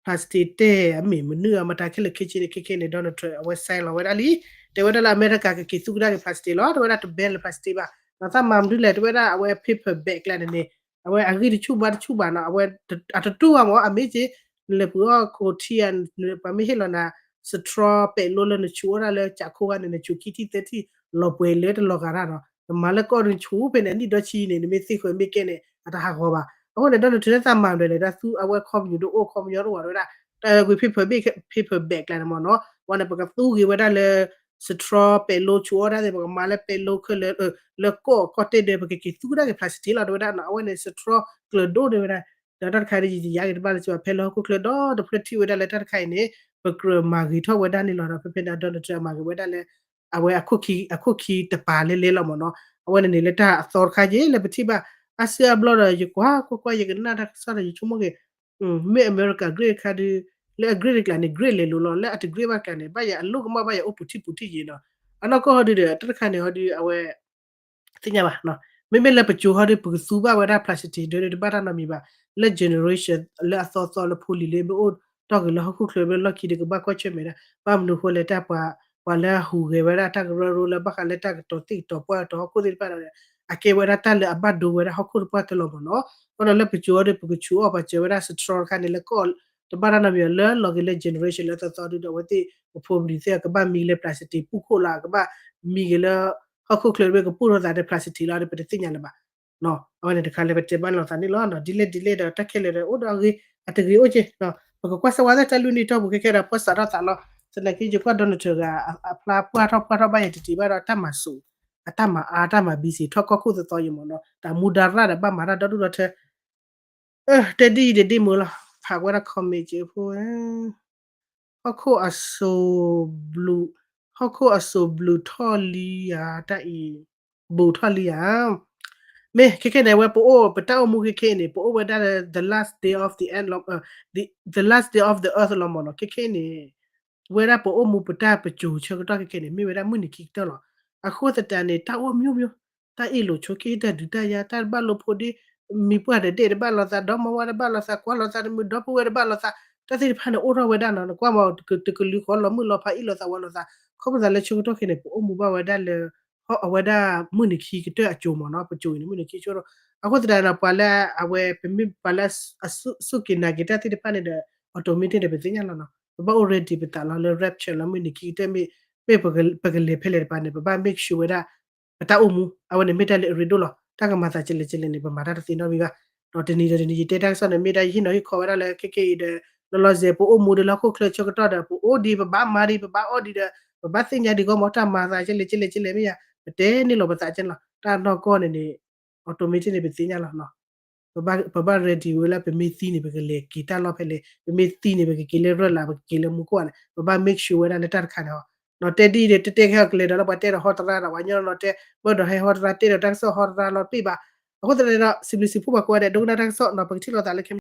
plastic တဲာ် အမ့ၢ်မနုၤအမတၤခဲလၢာ်ခဲဆ့န့ၣ် ခဲခဲန့ၣ် Donald Trump အဝဲ sign လီၤဝဲဒၣ်လံ တဲဝဲဒၣ်လၢအမဲရကၤကက့ၤသူကဒါက့ၤ plastic လီၤ တဲဝဲဒၣ်တ ban လၢ plastic ဘၣ် ဒီးသးမၤမနုၤလဲၣ် တဲဝဲဒၣ်အဝဲ paper bag ကျါန့ၣ်န့ၣ် အဝဲအဂံၢ်တဆူၣ်ဘါတဆူၣ်ဘၣ်နီၤ အဝဲအတတူၢ်ဘၣ်မ့ၢ် အမ့ၢ်က့ နလဲၤပှ့ၤအီၣ်ခိထံဧါ ပှၤမ့ၢ်ဟ့ၣ်လီၤနၤ straw ပဲာ်လိလၢနဆူးအီၣ်ဒၣ်လၢကးခိဂၤန့ၣ် နဆူးခံထံၣ်သၢထံၣ် လီၤပှဲၤလၢတလီၤဂာ်တၢ်နီၤ နမၤလၢကီၢ်ဒုးဆူးဖဲန့ၣ် အနံၣ်ဒီဆံန့ၣ် နမ့ၢ်သ့ၣ်ဃၢၤမ့ၢ်ကဲန့ၣ် အတဟးဂီၤဘၣ် အဃိန့ၣ် Donald Trump န့ၣ်သးမၤမနုၤလဲၣ် တၢ်သူအဝဲခီပညီတအိၣ် ခီပညီတအိၣ်ဝဲဒၣ် တၢ်ကွံာ် paper bag ကျါန့ၣ်မ့ၢ်နီၤ ဝဲန့ၣ် ပကသူက့ၤဝဲဒၣ်လၢ straw ပဲာ်လိဆူးအီၣ်ဒၣ်သ့ၣ် ပကမၤလၢပဲာ်လိခဲလၢာ် လၢကီၢ်ကီၢ်တဲၣ်ဒဲး ပကက့ၤသူကဒါက့ၤ plastic လီၤ တဲဝဲဒၣ်နီၤ အဝဲန့ၣ် straw ကျၢၤဒိၣ်န့ၢ်ဝဲဒၣ် ဒီးတၢ်တခါန့ၣ် ယယါက့ၤတဘၣ်လၢၤဘၣ် ဖဲလၢဟီၣ်ခိၣ်ချၢဒီတဖျၢၣ်ထံၣ်ဝဲဒၣ်လၢတၢ်တခါအံၤန့ၣ် ပကြၢးမၤဂ့ၤထီၣ်ဝဲဒၣ်န့ၣ်လီၤဒီး ဖဲဖဲန့ၣ် Donald Trump မၤဂ့ၤဝဲဒၣ်လၢ အဝဲအခိၣ်ခံတပၤလဲလဲလီၤမ့ၢ်နီၤ အဝဲန့ၣ်န့ၣ်လၢတၢ်အသီတခါယ့ၣ်လၢပထံၣ်ဘၣ် အါစုအါဘျီဒီး ယကွၢ်ကွၢ်ကွၢ် ယကနၣ်တၢ်ကစီၣ်ဒီး ယဆိကမိၣ်က့ၤ မ့ၢ်အမဲရကၤ Great တခါဒုး လၢအ Great တကျါန့ၣ် Great လဲၤလိၤလီၤ လၢအတ Great ဘၣ်ကျါန့ၣ် ဘၣ်ယၤအလိၣ်ကမၣ်ဘၣ်ယၤအိၣ်ပူၤထံၣ်ပူၤထံၣ်ယ့ၣ်နီၤ အနီၢ်ကီၢ်ဟီဒုးဒီး တၢ်တခါန့ၣ်ဟီဒုး အဝဲ သ့ၣ်ညါဘၣ် မ့မ့ၢ်လၢပစိၤဟီဒုး ပကသူဘၣ်ဝဲဒၣ် plastic ဒၢဒၢတဘၣ်တၢ်နီတမံၤဘၣ် လၢ generation လၢအသီသီလၢဖိလံၤလၢမ့ၢ်အိၣ်တီၢ်က့ၤလၢဟီၣ်ခိၣ်ချၢမ့ၢ်လီၢ်ခံဒီး ကဘၣ်ကွၢ်ဆၢၣ်မဲာ်ဒၣ် ဘၣ်မနုၤဃိလဲၣ်တၢ်ပှၤ ပှၤလၢအဟူးဂဲၤဝဲဒၣ်တၢ်ကရၢကရိလၢဘၣ်ဃးလၢတၢ်ကတီၤသ့ၣ်ကတီၤပှၢ်ကတီၤဟီၣ်ခိၣ်သ့ၣ်တဖၣ်ဒီး အကဲဝဲဒၣ်တၢ်လၢအဘၣ်ဒိဝဲဒၣ်ဟီၣ်ခိၣ်တပှၢ်တၢၢ်လီၤမ့ၢ်နီၤ အဃိဒီးလၢပစိၤဟီဒုး ပကဆူးအီၣ်ပှၤစၢၤဝဲဒၣ် straw တခါန့ၣ် လၢကီၢ်တဘၣ်တၢ်နီတမံၤ လၢလီၤက့ၤလၢ generation လၢသီသီဒုးဒီး အဝဲသ့ၣ်ပဖိပလံၤသ့ၣ် အကဘၣ်မံက့ၤလၢ plastic ပူၣ်ခိၣ်လီၤ အကဘၣ်မံက့ၤလၢ ဟီၣ်ခိၣ်ချၢတဘ့ၣ် ကပူၣ်ထီၣ်သးဒီး plastic လီၤဒီး ပတသ့ၣ်ညါလၢၤဘၣ် အဝဲန့ၣ်တခါလၢပတဲဘၣ်လိာ်သးန့ၣ်လီၤ ဒ်လဲၣ်ဒ်လဲၣ်ဒီး တၢ်ခဲလၢာ်ဒီး အိၣ်ဒီးအဂ့ၤ အတဂ့ၤအိၣ်က့ၤ ပကကွၢ်စၢၤဝဲသ့ၣ်တၢ်လုၢ်န့ၢ်တီၢ်ပူၤခဲခဲဒီး ပှၤစးထီၣ်သးလီၤ သနာ်က့ ယကွၢ် Donald Trump ဂၤ အဖျါပှၢ်ထီၣ်ပှၢ်ထီၣ်ဘၣ်ယဲၢ်တတံၤဘၣ်ဒီး တၢ်မၤစူၤ အတၢ်မၤအါ တၢ်မၤ busy ထီၣ်ကီၢ်ခိၣ်သီသီယံၤမ့ၢ်နီၤ တၢ်မူဒါရၣ်ဒီး ဘၣ်မၤတၢ်ဒီဒူၣ်ဒီထၢ တဲဒ်အံၤဒ်ဒ်မုာ်လီၤ ဖးဝဲဒၣ် comment က့ဖိ ဟီၣ်ခိၣ်အစိၤဘျုး ဟီၣ်ခိၣ်အစိၤဘျုးထီၣ်လံဧါ တၢ်အံၤ ဘူးထီၣ်လံဧါ မ့ၢ်ခဲခဲန့ၣ် အဝဲပအိၣ် ပတၢ်အိၣ်မူခဲခဲအံၤန့ၣ် ပအိၣ်ဝဲဒၣ်လၢ the last day of the end လီၤ the last day of the earth လီၤမ့ၢ်နီၤ ခဲခဲအံၤန့ၣ် ဝဲဒၣ်ပအိၣ်မူပတၢ်ပစိၤဆၢကတီၢ်ခဲခဲန့ၣ် မ့ၢ်ဝဲဒၣ်မုၢ်နံၤခံကတၢၢ်လီၤ. အဃိသတးန့ၣ် တၢ်အိၣ် မျိုးမျိုး တၢ်အ့ၣ်လိာ်ဆိးက့ တၢ်ဒုးတၢ်ယၤ တၢ်တဘၣ်လိာ်ဖိးဒ့ မံၤပှၢ်ဒီးဒဲးတဘၣ်လိာ်သး ဒီမါဝၤတဘၣ်လိာ်သး ကွၢ်လိာ်သးတမုာ် ဒီပုၢ်ဝဲၢ်တဘၣ်လိာ်သး တၢ်သ့ၣ်တဖၣ်န့ၣ် အိၣ်ထီၣ်ဝဲဒၣ်နီၤ နကွၢ်မး တကလုာ်ဃီလီၤမုၢ်လီၤဖး အ့ၣ်လိာ်သးဝးလိာ်သး ခီဖျိလၢဆၢကတီၢ်ခဲန့ၣ် ပအိၣ်မူဘၣ်ဝဲဒၣ်လၢ အဝဲဒၣ်မုၢ်နံၤခံကတၢၢ်အစိၤမ့ၢ်နီၤ ပစိၤအံၤန့ၣ် မုၢ်နံၤခံကတၢၢ် အဃိသတးဒီး ပှၤလၢအဝဲ ပမ့ၢ်ပှၤလၢအစူၢ်က့ၤနာ်က့ၤတၢ်သ့ၣ်တဖၣ်န့ၣ်ဒီး automatic န့ၣ် ပသ့ၣ်ညါလီၤနီၤ. ပဘၣ်အိၣ် ready ပသးလီၤလၢ rapture လီၤ မုၢ်နံၤခံကတၢၢ်မ့ၢ် မ့ၢ်ပကလဲၤဖဲလဲၣ်တပၤန့ၣ် ပဘၣ် make sure ဝဲဒၣ် ပတၢ်အိၣ်မူ အဝဲန့ၣ်မ့ၢ်တၢ်လၢအရ့ဒိၣ်လီၤ. တၢ်ကမၤသးကလဲာ်ကလဲာ်န့ၣ် ပမၤတၢ်တသ့နီတမံၤဘၣ်. ဒီးတနံၤဒီးတနံၤ ယတဲတၢ်ကစီၣ်န့ၣ် မ့ၢ်ဒၣ်ယဟ့ၣ်နီၤဟ့ၣ်ခီဝဲဒၣ်လၢခဲကနံၣ်အံၤဒီး လီၤလီၤဆဲး ပအိၣ်မူဒီးလၢဟီၣ်ခိၣ်ချၢဆၢကတီၢ်ဒီး ပအိၣ်ဒံး ပဘၣ်မၤဒံး ပဘၣ်အီၣ်ဒံးဒီး ပဘၣ်သ့ၣ်ညါဒံးဂီၢ်မး တၢ်မၤသးကလဲာ်ကလဲာ်ကလဲာ်မ့ၢ်ယါ ပတဲန့ၢ်လီၤပသးကဲန့ၣ်လီၤ. တၢ်နီၢ်ကီၢ်န့ၣ်န့ၣ် automatic န့ၣ် ပသ့ၣ်ညါလီၤ. ပဘၣ် ပဘၣ် ready ဝဲလၢ ပမ့ၢ်သံန့ၣ် ပကလဲၤက့ၤတၢ်လီၢ်ဖဲလဲၣ်, ပမ့ၢ်သံန့ၣ် ပကက့ၤလၢရၢၢ်လး ပကက့ၤလၢမူခိၣ်ဧါန့ၣ် ပဘၣ် make sure ဝဲဒၣ်လၢတၢ်တခါန့ၣ်ဟီ. နီၤ တဲဒ်အံၤဒီး တတဲခဲအီၤကလဲၤဒီးလၢပှၤတဲဒီးဟီတရါဒီး ပှၤညီနီၤတဲ ဘၢဒီးဟဲဟီတရါ တဲဒီးတၢ်ကစီၣ်ဟီတရါလီၤတပ့ၢ်ဘၣ်. အဃိသတးန့ၣ်ဒီး စံးဘျုးစံးဖှိၣ်ပှၤကိးဂၤဒဲး ဒိကနၣ်တၢ်ကစီၣ်နီၤ ပကထံၣ်လိာ်သးလၢခဲ